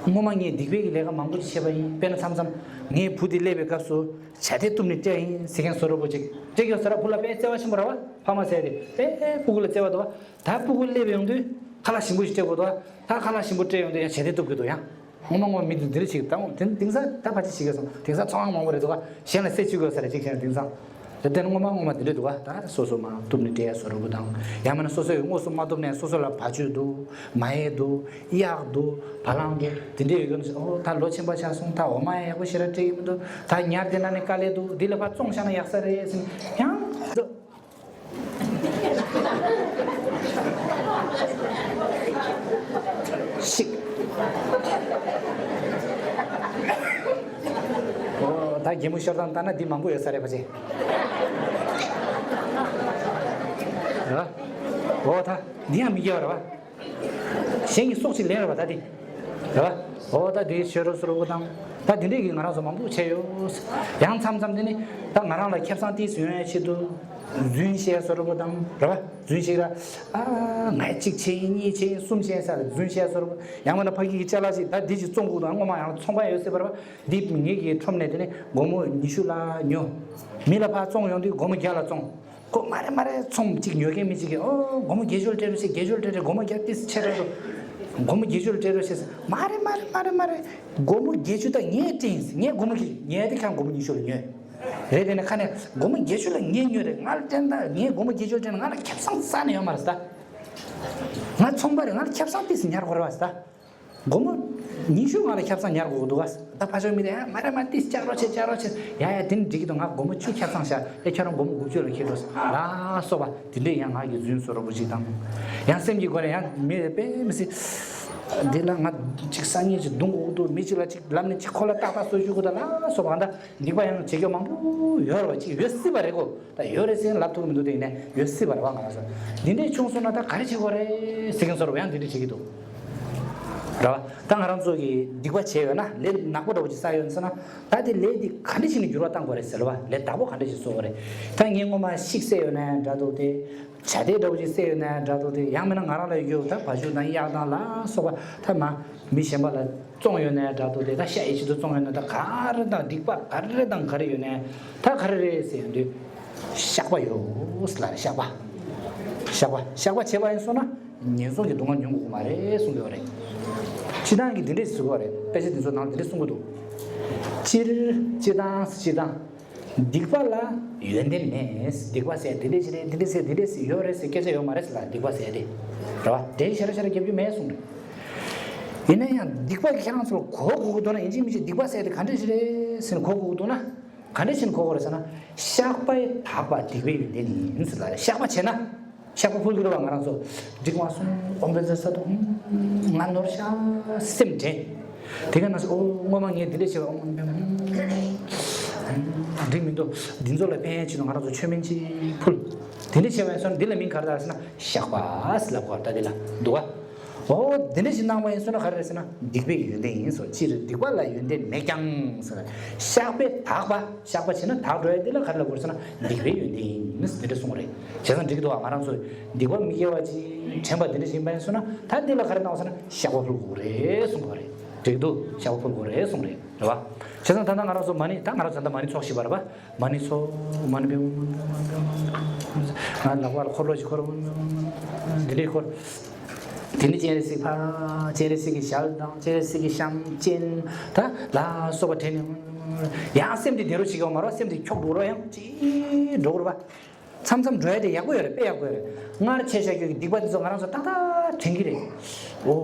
སྔོན་མ་ངས་སྡིག་པའི་གི་ལས་ཀ་མང་པོ་ཞིག་བྱས་པ་ཡིན། དཔེར་ན་མཚམས་མཚམས་ངའི་བུ་དེ་སླེབས་པའི་སྐབས་སུ་ཇ་དེ་གཏུབ་ནས་སྤྲད་ཡིན་ཟེར་མཁན་བཟོ་འདྲ་པོ་ཅིག་སྤྲད་ཀྱང་བཟོ་འདྲ། བུ་ལ་དཔེ་བརྩེ་བ་ཆེན་པོ་རེད་པ། ཕ་མ་ཟེར་དེ་དཔེ་སྤུ་གུ་ལ་བརྩེ་བ་འདུག་པ། ད་སྤུ་གུ་སླེབས་ཡོང་དུས་ཁ་ལག་ཞིམ་པོ་ཞིག་སྤྲད་དགོས་འདུག་པ། ད་ཁ་ལག་ཞིམ་པོ་སྤྲད་ཡོང་དུས་ཡང་ཇ་དེ་གཏུབ་ཀྱི་འདུག་ཡང་སྔོན་མ་སྔོན་མ་མི་དེ་འདི་འདྲ་ཞིག་ད་དེ་དེང་སང་ད་ཕལ་ཆེར་ཞིག་ག་སོང་། དེང་སང་ཚོང་ཁང་མང་པོ་རེད་འདུག་ག་གཞན་ལ་རྩེ་གཅིག་དགོས་ས་རེད། གཅིག་བྱས་ན་དེང་སང་། དེ་ནི་སྔོན་མ་སྔོན་མ་དེ་འདྲ་འདུག་ག་ད་སོ་སོ་མར་གཏུབ་ནས་སྤྲད་ཡ་བཟོ་འདྲ་པོ་དང་། ཡང་མིན་ན་སོ་སོས་དངོས་སུ་མ་གཏུབ་ནས་སོ་སོ་ལ་བ་ཅོ་འདུག་མ་ཡལ་འདུག་གཡག་འདུག་བ་ལང་འདུག་དེ་འདྲ་ཡོད་ཀྱང་། ཨོ་ད་ལོ་ཆེན་པོ་ཆགས་སོང་། ད་འོ་མ་ཡང་ཡག་པོ་ཞེ་དྲག་སྤྲད་ཀྱི་མི་འདུག་ད་ཉར་དེ་ན་ནི་དཀའ་ལས་འདུག་འདི་ལ་ཕར་བཙོང་བཞག་ན་ཡག་ས་རེད་ཟེར་ནས་ཡང་། ཤིག་ཨོ་ད་རྒན་མོ་ཤོར་སྟངས་ལྟ་ན་འདི་མང་པོ་ཡོད་ས་རེད་པ་ཅེ། ཨོ་ད་འདི་ཡང་མི་དགེ་བ་རེད་པ། གཞན་གྱི་སྲོག་ཅིག་ལེན་རེད་པ་ད་འདི། རེད་པ། ཨོ་ད་འདི་ཤོར་རོ་སོ་རོ་པོ་དང་། ད་འདི་འདྲས་ཀྱི་ང་རང་ཚོ་མང་པོ་བྱས་ཡོད། ཡང་མཚམས་མཚམས་འདི་ནི་ད་ང་རང་ལ་ཁེ་བཟང་ཏིས་ཡོང་ཡའི་ཆེད་དུ། རྫུན་བཤད་བཟོ་འདྲ་པོ་དང་རེད་པ། རྫུན་བཤད་ར། ཨ། ང་གཅིག་བྱས་ཡིན། གཉིས་བྱས་ཡིན། གསུམ་བྱས་ཡིན་ཟེར་རྫུན་བཤད་བཟོ་འདྲ་པོ། ཡང་མིན་ན་ཕ་གི་གི་ཅ་ལག་ཅིག་ད་འདི་ཅིག་བཙོང་དགོས་དང་། སྔོན་མ་ཡང་ཚོང་པ་ཡོད་སྲིད་པ་རེད་པ། འདི་ངེད་ཀྱིས་ཁྲོམ་ནས་དེ་ནས་སྒོར་མོ་ཉི་ཤུ་ལ་ཉོ། མི་ལ་ཕར་བཙོང་ཡོང་དུས་སྒོར་མོ་བརྒྱ་ལ་བཙོང་། ཁོ་མ་རེད་མ་རེད། ཚོང་གཅིག་ཉོ་མཁན་མི་གཅིག་གིས། ཨོ། སྒོར་མོ་བརྒྱད་ཅུ་ལ་སྤྲད་རོགས་བྱེད། བརྒྱད་ཅུ་ལ་སྤྲད་རེད། སྒོར་མོ་བརྒྱ་ཏིས་ཆེ་དྲགས་འདུག་སྒོར་མོ་བརྒྱད་ཅུ་ལ་སྤྲད་རོགས་བྱེད་ཟེར། མ་རེད་མ་རེད་མ་རེད་མ་རེད། སྒོར་མོ་བརྒྱད་ཅུ་ད་ངས་སྤྲད་ཡིན། ངས་སྒོར་མོ་གི་ཉོས་ཏེ་ཁྱེད་རང་སྒོར་མོ་ཉི་ཤུ་ལ་ཉོས། རེད། དེ་ནས་ཁ་ནས་སྒོར་མོ་བརྒྱད་ཅུ་ལ་ངས་ཉོས་རེད། ང་ལ་སྤྲད་ད། ངས་སྒོར་མོ་བརྒྱད་ཅུ་ལ་སྤྲད་ན་ང་ལ་ཁེ་བཟང་རྩ་ནས་ཡོད་མ་རེད་ད། ང་ཚོང་པ་རེད། ང་ལ་ཁེ་བཟང་ཏིས་ཉར་དགོས་རེད་པ་ད། སྒོར་མོ་ཉི་ཤུ་ང་ལ་ཁེ་བཟང་ཉར་དགོས་འདུག་ག་ད་ཕ་ཆོས་མི་དེ་ཡང་མ་རེད་མ་རེད། ཏིས་བཅག་རོགས་བྱེད། བཅག་རོགས་བྱེད། ཡ་ཡ་དེ་ནི་འགྲིག་གི་འདུག་ང་སྒོར་མོ་བཅུ་ཁེ་བཟང་བཞག་ཨེ་ཁྱོད་རང་སྒོར་མོ་དགུ་བཅུ་ལ་འཁྱེར་འགྲོ་ལ་སོགས་པ་དེ་འདྲས་ཡང་ང་གི་རྫུན་བཟོ་འདྲ་པོ་ཅིག་དང་། ཡང་སེམས་ཀྱི་སྒོ་ནས་ཡང་མི་དཔེ་མི་སྲིད། འདི་ལ་ང་ཅིག་སང་ཉིན་ཅིག་རྡུང་དགོས་འདུག་མི་གཅིག་ལ་ཅིག་ལབ་ནས་ཅིག་ཁོ་ལ་ཏག་ཏག་གསོད་རྒྱུ་དགོས་ད་ལ་སོགས་པ། ད་སྡིག་པ་ཡང་བྱེད་རྒྱུ་མང་པོ་ཡོད་རེད་པ། ཅིག་ཡོད་སྲིད་པ་རེད་གོ་ད་ཡོད་རེད་ཟེར་ལབ་ཐུབ་ཀྱི་མི་འདུག་དེ་ཡིན་ནའི་ཡོད་སྲིད་པ་རེད་པ། ང་རང་ཚོ་འདི་འདྲས་བྱུང་སོང་ན་ད་ག་རེ་བྱེད་དགོས་རེད་ཟེར་མཁན་ཚོར་ཡང་འདི་འདྲས་བྱེད་ཀྱི་འདུག་རེད་པ། ད་ང་རང་ཚོ་གིས་སྡིག་པ་བྱས་ཡོད་ན། ལས་ནག་པོ་འདྲ་པོ་ཅིག་བསགས་ཡོད་ཟེར་ན། ད་དེ་ལས་འདི་ག་འདྲ་ཞིག་ནས་འགྱུར་བ་གཏང་དགོས་རེད་ཟེར་བ། ལས་བདག་པོ་ག་འདྲ་ཞིག་བཟོ་དགོས་རེད། ད་ངས་སྔོན་མ་ཤིག་བསད་ཡོད་ན་འདྲ་འདུག་སྟེ། བྱ་དེ་འདྲ་པོ་ཅིག་བསད་ཡོད་ན་འདྲ་འདུག་སྟེ། ཡང་མིན་ན་ང་རང་ལ་ཡོད་རྒྱུ་ད་བ་ཕྱུགས་དང་གཡག་དང་ལ་སོགས་པ་ད་མ་མི་གཞན་པ་ལ་བཙོང་ཡོད་ན་འདྲ་འདུག་སྟེ། ད་ཤ་ཡི་ཆེད་དུ་བཙོང་ཡོད་ན། ད་ག་རེ་དང་སྡིག་པ་ག་རེ་དང་ག་རེ་ཡོད་ན་ད་ག་རེ་རེད་ཟེར་ཡོང་དུས། བཤགས་པ་ཡོད་ལ་བཤགས་པ། བཤགས་པ་བཤགས་པ་བྱས་པ་ཡིན་སོང་ན་ངན་སོང་གི་སྡུག་བསྔལ་མྱོང་དགོས་མ་རེད་གསུང་གི་ཡོད་རེད། སྤྱིར་བཏང་གི་འདི་འདྲས་ཟེར་གྱི་ཡོད་རེད། དཔེ་ཆ་འདི་ཚོ་ནང་འདི་འདྲས་གསུང་གི་འདུག་སྤྱིར་སྤྱིར་བཏང་སྤྱིར་བཏང་། སྡིག་པ་ལ་ཡོན་ཏན་མེད། སྡིག་པ་ཟེར་འདི་འདྲས་ཞིག་རེད། འདི་འདྲས་ཟེར་འདི་འདྲས་ཟེར་ཡོད་རེད་ཟེར་སྐད་ཆ་ཡོད་མ་རེད་ཟེར་ལ། སྡིག་པ་ཟེར་དེ་རེད་པ། འགྲེལ་ཞེ་དྲག་ཞེ་དྲག་རྒྱབ་རྒྱུ་མེད་གསུངས་རེད། ཡིན་ན་ཡང་སྡིག་པ་གི་ཁྱེད་རང་ཚོ་ལ་གོ་དགོས་ཀྱི་འདུག་ན། ཡིན་གཅིག་མིན་གཅིག་སྡིག་པ་ཟེར་དེ་ག་འདྲས་ཞིག་རེད་ཟེར་ནས་གོ་དགོས་ཀྱི་འདུག་ན། ག་འདྲ་ཞིག་གོ་དགོས་རེད་ཟེར་ན། བཤགས་པས་དག་པ་སྡིག་པའི་ཡོན་ཏན་ཡིན་ཟེར་ལ་རེད། བཤགས་པ་བྱས་ན། བཤགས་པ་ཕུལ་གྱི་རེད་པ། ང་རང་ཚོ་འགྲིག་མ་སོང་། ཨོཾ་བཛྲ་སཏྭ། ང་ནོར་ཤག་སེམས་དྲན། དེ་ག་ནང་བཞིན། ཨོ་སྔོན་མ་ངས་འདི་འདྲ་བྱས་པ། ཨོཾ་འགྲིག་མི་འདུག་འདི་ཚོ་ལ་ཕན་ཆེད་དུ་ང་རང་ཚོ་མཆོད་མེ་ཅིག་ཕུལ། དེ་འདྲ་བྱས་པ་ཡིན་སོང་ན་འདི་ལ་མིང་ག་རེ་བཏགས་ཟེར་ན། བཤགས་པ་ཟེར་ལབ་དགོས་རེད། ད་འདི་ལ་འདུག་ག་ཨོ་དེ་འདྲ་ཞིག་གནང་བ་ཡིན་སོང་ན་ག་རེ་རེད་ཟེར་ན། སྡིག་པའི་ཡོན་ཏན་ཡིན་ཟེར། སྤྱིར་སྡིག་པ་ལ་ཡོན་ཏན་མེད་ཀྱང་ཟེར། བཤགས་པས་དག་པ། བཤགས་པ་བྱས་ན་དག་འགྲོ་ཡ་འདི་ལ་ག་རེ་ལབ་དགོས་ཟེར་ན། སྡིག་པའི་ཡོན་ཏན་ཡིན་ཟེར་འདི་འདྲ་གསུངས་པ་རེད། བྱས་ཙང་འགྲིག་གི་འདུག་ག་ང་རང་ཚོ་སྡིག་པ་མི་དགེ་བ་ཅིག་དྲན་པ་འདི་འདྲ་ཞིག་ཡིན་པ་ཡིན་སོང་ན། ད་འདི་ལ་ག་རེ་གནང་བ་ཟེར་ན། བཤགས་པ་ཕུལ་དགོས་རེད་གསུངས་པ་རེད། འགྲིག་འདུག་བཤགས་པ་ཕུལ་དགོས་རེད་གསུངས་རེད། རེད་པ། བྱས་ཙང་ད་ལྟ་ང་རང་ཚོ་མ་ཎི། ད་ང་རང་ཚོ་ད་ལྟ་མ་ཎི་ཚོགས་བཞིན་པ་རེད་པ། མ་ཎི་ཚོགས། མ་ཎི་པདྨེ། ང་ལག་པ་ལ་འཁོར་ལོ་ཞིག་འཁོར། འདི་འདྲས་འཁོར། དེ་ནས་སྤྱན་རས་གཟིགས་ཕར། སྤྱན་རས་གཟིགས་ཀྱི་ཞལ་དང་སྤྱན་རས་གཟིགས་ཀྱི་ཤམ་སྤྱན་ད་ལ་སོགས་པ་དྲན་ནས། ཡང་སེམས་དེ་བདེ་རུ་བྱེད་ཀྱི་ཡོད་མ་རེད་པ། སེམས་དེ་འཁྱོག་འགྲོ་རོགས། ཡང་ཅིག་འགྲོ་དགོས་རེད་པ། མཚམས་མཚམས་འགྲོ་ཡ་དེ་ཡག་པོ་ཡོད་རེད། དཔེ་ཡག་པོ་ཡོད་རེད། སྔར་བྱས་བཞག་རྒྱུ་གི་སྡིག་པ་དེ་ཚོ་ང་རང་ཚོ་ཏག་ཏག་དྲན་གྱི་རེད། ཨོ།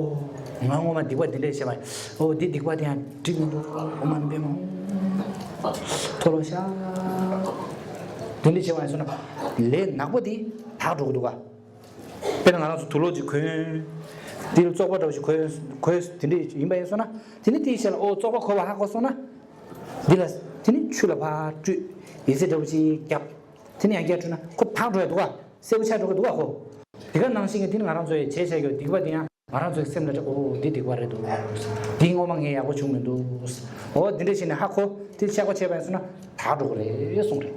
ང་སྔོན་མ་སྡིག་པ་འདི་འདྲས་བྱས་པ། ཨོ་འདི་སྡིག་པ་དེ་ཡང་འགྲིག་མི་འདུག་ཨོཾ་མ་ཎི་པདྨེ་ཧཱུྃ། མཐོལ་ལོ་བཤགས། དེ་འདྲས་བྱས་པ་ཡིན་སོང་ན་ལས་ནག་པོ་དེ་དག་འགྲོ་གི་འདུག་ག་དཔེར་ན་ང་རང་ཚོ་དུག་ལོག་ཅིག་གོན། དེ་ལ་བཙོག་པ་འདྲ་པོ་ཞིག་གོན་གོན་དེ་འདྲས་ཡིན་པ་ཡིན་སོང་ན། དེ་ནི་དེའི་ཞལ་ལ་ཨོ་བཙོག་པ་གོན་པ་ཧ་གོ་སོང་ན། འདི་ལ་དེ་ནི་ཆུ་ལ་ཕར་བཀྲུས། ཡི་ཙི་འདྲ་པོ་ཅིག་བརྒྱབ། དེ་ནས་ཡང་བསྐྱར་བཀྲུས་ན་ཁོ་དག་འགྲོ་ཡ་འདུག་ག་སེར་པོ་ཆགས་འགྲོ་གི་འདུག་ག་ཁོ། དེ་ག་ནང་བཞིན་གྱི་དེ་ནི་ང་རང་ཚོ་ཡི་བྱས་བྱས་ཀྱི་སྡིག་པ་དེ་ཡང་ང་རང་ཚོའི་སེམས་ལ་ཨོ་འདི་སྡིག་པ་རེད་འདུག་འདི་སྔོན་མ་ངས་ཡག་པོ་བྱུང་མི་འདུག་ཨོ་འདི་འདྲ་བྱས་ནས་ཧ་གོ། དེ་བཤགས་པ་བྱས་པ་ཡིན་སོང་ན་དག་འགྲོ་གི་རེད་གསུངས་རེད།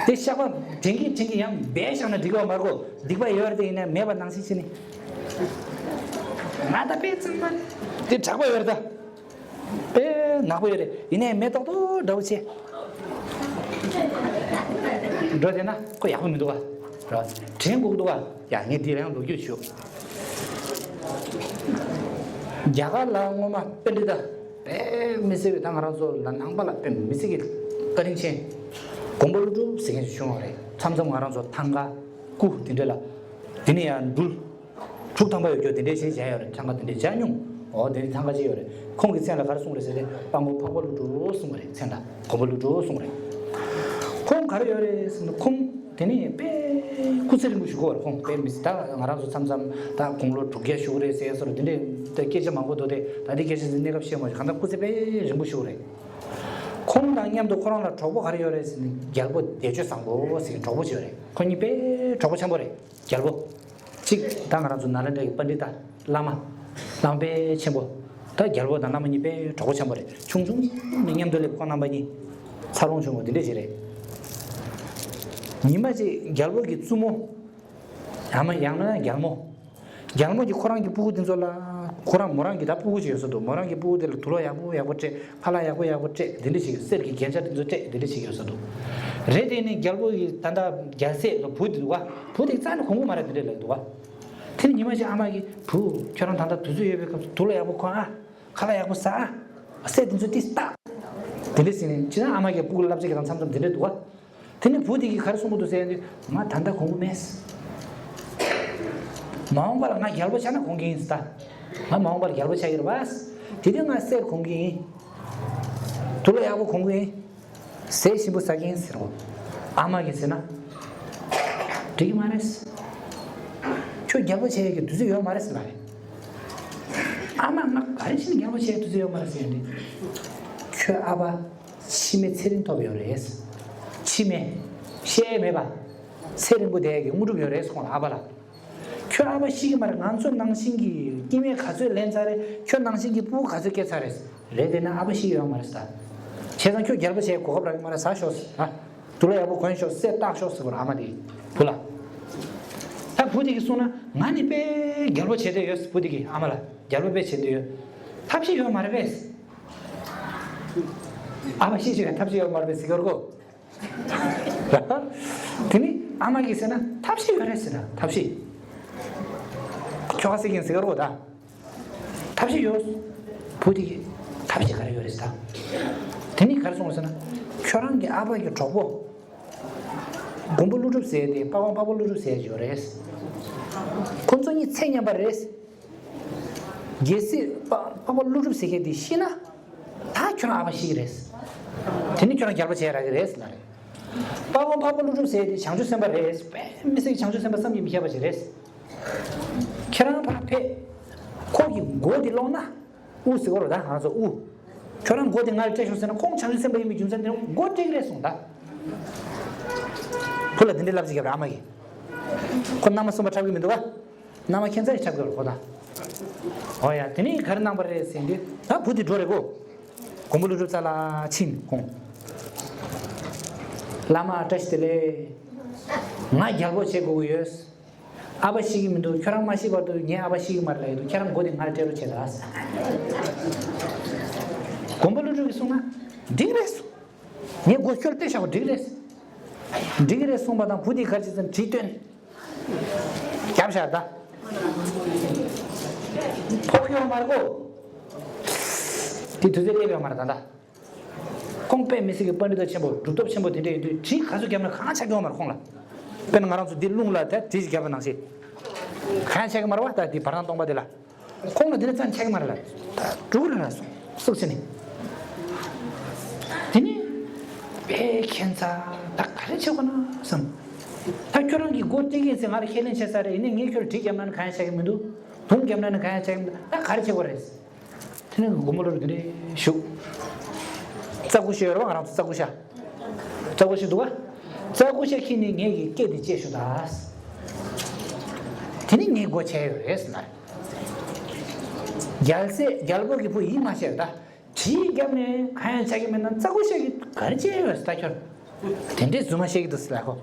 དེ་བཤགས་པ་དྲན་གྱིན་དྲན་གྱིན་ཡང་འབད་བཞག་ན་འགྲིག་གི་མ་རེད་གོ་སྡིག་པ་ཡོད་རེད་དེ་ཡིན་ན་མེད་པ་ནང་བཞིན་བྱས་ནས། ང་ད་དཔེ་ཚང་མ་དེ་དྲག་པོ་ཡོད་རེད་ད། དཔེ་ནག་པོ་ཡོད་རེད། ཡིན་ནའི་མེ་ཏོག་ཏོ་འདྲ་བོ་ཆེ། འགྲོ་དེ་ན་ཁོ་ཡག་པོ་མི་འདུག་ག། དྲན་དགོས་འདུག་ག། ཡ་ངས་འདི་ལ་ཡང་ལོ་རྒྱུས་ཞུ། རྒྱ་གར་ལ་སྔོན་མ་པཎྜི་ཏ་དཔེ་མི་སྲིད་པའི་ད་ང་རང་ཚོ་ལ་ནང་པ་ལ་དཔེ་མི་སྲིད་ཀྱི་བཀའ་དྲིན་ཆེན། མགོན་པོ་ཀླུ་སྒྲུབ་ཟེར་མཁན་ཞིག་བྱུང་བ་རེད། མཚམས་མཚམས་ང་རང་ཚོ་ཐང་ག་སྐུ་དེ་འདྲ་ལ། དེ་ནས་ཡང་འབྲུ་དྲུག་ཐམ་པ་ཡོད་རྒྱུ་དེ་འདྲའི་ཞིག་བཞག་ཡོད་རེད། ཐང་ག་དེ་འདྲའི་བཞག་མྱོང་། འོ་དེ་ནི་ཐང་ག་ཅིག་ཡོད་རེད། ཁོང་གི་མཚན་ལ་ག་རེ་གསུངས་རེད་ཟེར་ཏེ་དཔའ་མགོན་འཕགས་པ་ཀླུ་སྒྲུབ་གསུངས་པ་རེད། མཚན་ལ་མགོན་པོ་ཀླུ་སྒྲུབ་གསུངས་རེད། ཁོང་ག་རེ་ཡོད་རེད་ཟེར་ན་ཁོང་དེ་ནི་དཔེ་སྐུ་ཚེ་རིང་པོ་བཞུགས་ཀྱི་ཡོད་རེད། ཁོང་དཔེ་མི་སྲིད་ད་ང་རང་ཚོ་མཚམས་མཚམས་ད་དགུང་ལོ་དྲུག་བརྒྱ་བཞུགས་རེད་ཟེར་སོགས་དེ་འདྲའི་ད་སྐད་ཆ་མང་པོ་འདུག་སྟེ། ད་དེ་སྐད་ཆ་ཟིན་གནས་སྐབས་བཤད་མ་བྱུང་། གང་ལྟར་སྐུ་ཚེ་དཔེ་རིང་པོ་བཞུགས་རེད། ཁོང་དང་མཉམ་དུ་ཁོ་རང་ལ་གྲོགས་པོ་ག་རེ་ཡོད་རེད་ཟེར་ན་རྒྱལ་པོ་བདེ་སྤྱོད་བཟང་པོ་ཟེར་གྲོགས་པོ་ཅིག་ཡོད་རེད། ཁོ་གཉིས་དཔེ་གྲོགས་པོ་ཆེན་པོ་རེད། རྒྱལ་པོ། གཅིག་ད་ང་རང་ཚོ་ནཱ་ལེནྡྲ་གི་པཎྜི་ཏ་བླ་མ། བླ་མ་དཔེ་ཆེན་པོ། ད་རྒྱལ་པོ་དང་བླ་མ་གཉིས་དཔེ་གྲོགས་པོ་ཆེན་པོ་རེད། ཆུང་ཆུང་ནས་མཉམ་དུ་སླེབས། ཁོང་རྣམ་པ་གཉིས་འཚར་ལོངས་བྱུང་བ་འདི་འདྲ་ཞིག་རེད། ཉི་མ་གཅིག་རྒྱལ་པོ་གི་བཙུན་མོ། ཡང་ན་ཡང་ན་རྒྱལ་མོ། རྒྱལ་མོ་གིས་ཁོ་རང་གི་སྤུ་གུ་དེ་ཚོ་ལ། ཁོ་རང་མོ་རང་གི་ད་སྤུ་གུ་ཅིག་ཡོད་ས་འདུག་མོ་རང་གི་སྤུ་གུ་དེ་ལ་དུག་ལོག་ཡག་པོ་ཡག་པོ་སྤྲད། ཁ་ལག་ཡག་པོ་ཡག་པོ་སྤྲད། དེ་འདྲ་ཞིག་གསེར་གྱི་རྒྱན་ཆ་དེ་ཚོ་སྤྲད། དེ་འདྲ་ཞིག་ཡོད་ས་འདུག་རེད། དེ་ནི་རྒྱལ་པོ་གི་ད་ལྟ་རྒྱལ་སྲས་ལ་བུ་དེ་འདུག་ག་བུ་དེ་རྩ་ནས་གོང་གུ་མ་རེད། དེ་འདྲ་ལབ་འདུག་ག་དེ་ནི་ཉི་མ་ཞིག་ཨ་མ་གིས་བུ་ཁྱོད་རང་ད་ལྟ་དུས་ཚོད་ཡོད་པའི་སྐབས་སུ་དུག་ལོག་ཡག་པོ་གོན་ཨ། ཁ་ལག་ཡག་པོ་ཟ་ཨ། གསེར་དེ་ཚོ་ཏིས་ཏ། དེ་འདྲ་ཟེར་ནས་ཅི་ན་ཨ་མ་གིས་སྤུ་གུ་ལ་བསླབ་བྱ་གི་དང་མཚམས་མཚམས་དེ་འདྲ་འདུག་ག་དེ་ནི་བུ་དེ་གིས་ག་རེ་གསུང་གི་འདུག་ཟེར་ཡ་དེ། ང་ད་ལྟ་གོང་གུ་མེད། མ་འོངས་པ་ལ་ང་རྒྱལ་པོ་ཆགས་ན་གོན་གི་ཡིན་ཟེར་ད། ང་མ་འོངས་པ་ལ་རྒྱལ་པོ་ཆགས་ཀྱི་རེད་པ། དེ་དུས་ང་གསེར་གོན་གི་ཡིན། དུག་ལོག་ཡག་པོ་གོན་གི་ཡིན། ཟས་ཞིམ་པོ་ཟ་གི་ཡིན་ཟེར་གོ་ཨ་མ་གིས་ཟེར་ན། འགྲིག་གི་མ་རེད། ཁྱོད་རྒྱལ་པོ་བྱེད་ཡག་གི་དུས་ཚོད་ཡོད་མ་རེད་ཟེར་ལབ་རེད། ཨ་མ་ང་ག་རེ་བྱས་ནས་རྒྱལ་པོ་བྱེད་ཡག་དུས་ཚོད་ཡོད་མ་རེད་ཟེར་ཡ་འདི། ཁྱོད་ཨ་ཕ། འཆི་མེད་ཚེ་རིང་ཐོབ་ཡོད་རེད། འཆི་མེད། ཤི་ཡས་མེད་པ། ཚེ་རིང་པོ་བསྡད་ཀྱི་དངོས་གྲུབ་ཡོད་རེད་ཁོང་ལ་ཨ་ཕ་ལ། ཁྱོད་ཨ་ཕ་ཤི་གི་མ་རེད། ང་ཚོ་ནང་བཞིན་གྱི་སྐྱེ་དམན་ག་ཚོད་ལེན་ཚར་རེད། ཁྱོད་ནང་བཞིན་གྱི་སྤུ་གུ་ག་ཚོད་སྐྱེ་ཚར་རེད། རེད་དེ་ན་ཨ་ཕ་ཤི་ཡོད་མ་རེད་ད། བྱས་ཙང་ཁྱོད་རྒྱལ་པོ་བྱེད་གོ་སྐབས་རག་གི་མ་རེད། ཟ་ཤོག་ཟེར་ཨ། དུག་ལོག་ཡག་པོ་གོན་ཤོག་གསེར་བཏགས་ཤོག་ཟེར་བ་རེད་ཨ་མ་དེ་གིས་བུ་ལ། ད་བུ་དེ་གིས་གསུངས་ན་ང་ནི་དཔེ་རྒྱལ་པོ་བྱེད་འདོད་ཡོད་ཟེར་བུ་དེ་གིས་ཨ་མ་ལ་རྒྱལ་པོ་དཔེ་བྱེད་འདོད་ཡོད། ཐབས་ཤེས་ཡོད་མ་རེད་པས། ཨ་མ་ཤི་ཤི་བའི་ཐབས་ཤེས་ཡོད་མ་རེད་པས་ཟེར་གི་རེད་གོ་དེ་ནི་ཨ་མ་གིས་ཟེར་ན་ཐབས་ཤེས་ཡོད་རེད་ཟེར་ན་ཐབས་ཤེས། ཁྱོ་ག་ཟེར་གིན་ཟེར་གི་རེད་ད། ཐབས་ཤེས་ཡོད། བུ་དེ་གིས་ཐབས་ཤེས་ག་རེ་ཡོད་རེད་ཟེར་ད། དེ་ནི་ག་རེ་གསུངས་ཟེར་ན། ཁྱོད་རང་གི་ཨ་ཕ་གི་གྲོགས་པོ། མགོན་པོ་ཀླུ་སྒྲུབ་ཟེར་ཏེ་དཔའ་བོ་འཕགས་པ་ཀླུ་སྒྲུབ་ཟེར་ཡོད་རེད། ཁོ་ཚོ་གཉིས་ཚེ་མཉམ་པ་རེད། གལ་སྲིད་དཔའ་དཔའ་བོ་ཀླུ་སྒྲུབ་ཟེར་མཁན་དེ་ཤི་ན། ད་ཁྱོད་རང་ཨ་ཕ་ཤི་གི་རེད། དེ་ནི་ཁྱོད་རང་རྒྱལ་པོ་བྱས་རག་གི་རེད་ཟེར་ལབ་རེད། དཔའ་བོ་འཕགས་པ་ཀླུ་སྒྲུབ་ཟེར་དེ་བྱང་ཆུབ་སེམས་དཔའ་རེད། དཔེ་མི་སྲིད་བྱང་ཆུབ་སེམས་དཔའ་བསམ་གྱིས་མི་ཁྱབ་པ་ཞིག་རེད། ཁྱེད་རང་ཕར་ཕེབས། ཁོ་གི་མགོ་དེ་སློང་ན། དབུ་ཟེར་གོ་རོ་ད་ང་ཚོ་དབུ། ཁྱོད་རང་མགོ་དེ་ང་ལ་སྤྲད་ཤོག་ཟེར་ན་ཁོང་བྱང་ཆུབ་སེམས་དཔའ་ཡིན་པའི་རྒྱུ་མཚན་དེ་མགོ་སྤྲད་ཀྱི་རེད་གསུངས་ད། བུ་ལ་དེ་འདྲའི་བསླབ་བྱ་བརྒྱབ་རེད་ཨ་མ་གིས། ཁོ་མནའ་མ་གསུམ་པ་འཁྲབ་ཀྱི་མི་འདུག་ག་མནའ་མ་ཁྱད་མཚར་ཞིག་འཁྲབ་ཀྱི་ཡོད་རེད་ཁོ་ད། འོ་ཡ་དེ་ནས་ག་རེ་གནང་པ་རེད་ཟེར་དུས་ད་བུ་དེ་འགྲོ་རེད་གོ་མགོན་པོ་ཀླུ་སྒྲུབ་རྩ་ལ་ཕྱིན་ཁོང་། བླ་མ་བཀྲ་ཤིས་བདེ་ལེགས། ང་རྒྱལ་པོ་བྱེད་དགོས་ཀྱི་ཡོད། ཨ་ཕ་ཤི་གི་མི་འདུག་ཁྱོད་རང་མ་ཤི་བར་དུ་ངའི་ཨ་ཕ་ཤི་གི་མ་རེད་ལབ་ཀྱི་འདུག་ཁྱེད་རང་མགོ་དེ་ང་ལ་སྤྲད་རོགས་བྱེད་དང་། མགོན་པོ་ཀླུ་སྒྲུབ་ཀྱིས་གསུངས་ན་འགྲིག་རེད་གསུངས། ངའི་མགོ་ཁྱོད་ལ་སྤྲད་བཞག་གོ་འགྲིག་རེད། འགྲིག་གི་རེད་གསུངས་པ་དང་བུ་དེས་ག་རེ་བྱས་ཟེར་ན་གྲི་བཏོན། རྒྱབ་བཞག་ད། ཕོག་ཡོང་མ་རེད་གོ་དེ་དུས་ཚོད་སླེབས་ཡོང་མ་རེད་ད་ད། ཁོང་དཔེ་མི་སྲིད་ཀྱི་པཎྜི་ཏ་ཆེན་པོ་གྲུབ་ཐོབ་ཆེན་པོ་དེ་འདྲ་ཡིན་དུས་གྲི་ག་ཚོད་བརྒྱབ་ན་གང་ཆགས་ཀྱི་ཡོད་མ་རེད་ཁོང་ལ། དཔེར་ན་ང་རང་ཚོ་འདི་རླུང་ལ་དེ་གྲི་ཞིག་བརྒྱབ་པ་ནང་བཞིན། གང་ཆགས་ཀྱི་མ་རེད་བ་ད་འདི་བར་སྣང་སྟོང་པ་འདི་ལ། ཁོང་ལ་འདི་ནས་རྩ་ཆགས་ཀྱི་མ་རེད་ལ། ད་འགྲོ་གི་རེད་ལ་སོང་སུག་ཆེ་ནི། དེ་ནི། དཔེ་ཁྱད་མཚར་ད་ག་རེ་བྱེད་དགོས་ན་བསམ། ད་ཁྱོད་རང་གི་སྒོ་སྟེང་གིན་ཟེར་ང་ལ་ཁས་ལེན་བྱས་ཚར་རེད་ཡིན་ནའི་ངས་ཁྱོད་ལ་གྲི་བརྒྱབ་ན་ནི་གང་ཆགས་ཀྱི་མི་འདུག་དུང་བརྒྱབ་ན་ནི་གང་ཆགས་ཀྱི་མི་འདུག་ད་ག་རེ་བྱེད་དགོས་རེད། དེ་ནས་མགོན་པོ་ཀླུ་སྒྲུབ་འདི་འདྲས་བཞུགས། རྩྭ་ཀུ་ཤ་ཡོད་རེད་བ་ང་རང་ཚོ་རྩྭ་ཀུ་ཤ། རྩྭ་ཀུ་ཤ་འདུག་ག་རྩྭ་ཀུ་ཤ་ཁྱེར་ནས་ངས་ཀྱི་སྐད་དེ་བཅད་ཤོག་ད། དེ་ནས་ངས་སྒོ་ཕྱེ་ཡོད་རེད་ཟེར་ན། རྒྱལ་སྲས་རྒྱལ་པོ་གི་བུ་ཡིད་མ་ཆེས་ད། གྲི་བརྒྱབ་ནས་གང་ཡང་ཆགས་ཀྱི་མེད་ན་རྩྭ་ཀུ་ཤ་གི་ག་རེ་བཅད་ཡོད་ཟེར་ད་ཁྱོད། དེ་འདྲས་རྫུན་མ་བཤད་ཀྱི་འདུག་ཟེར་ལབ་གོ་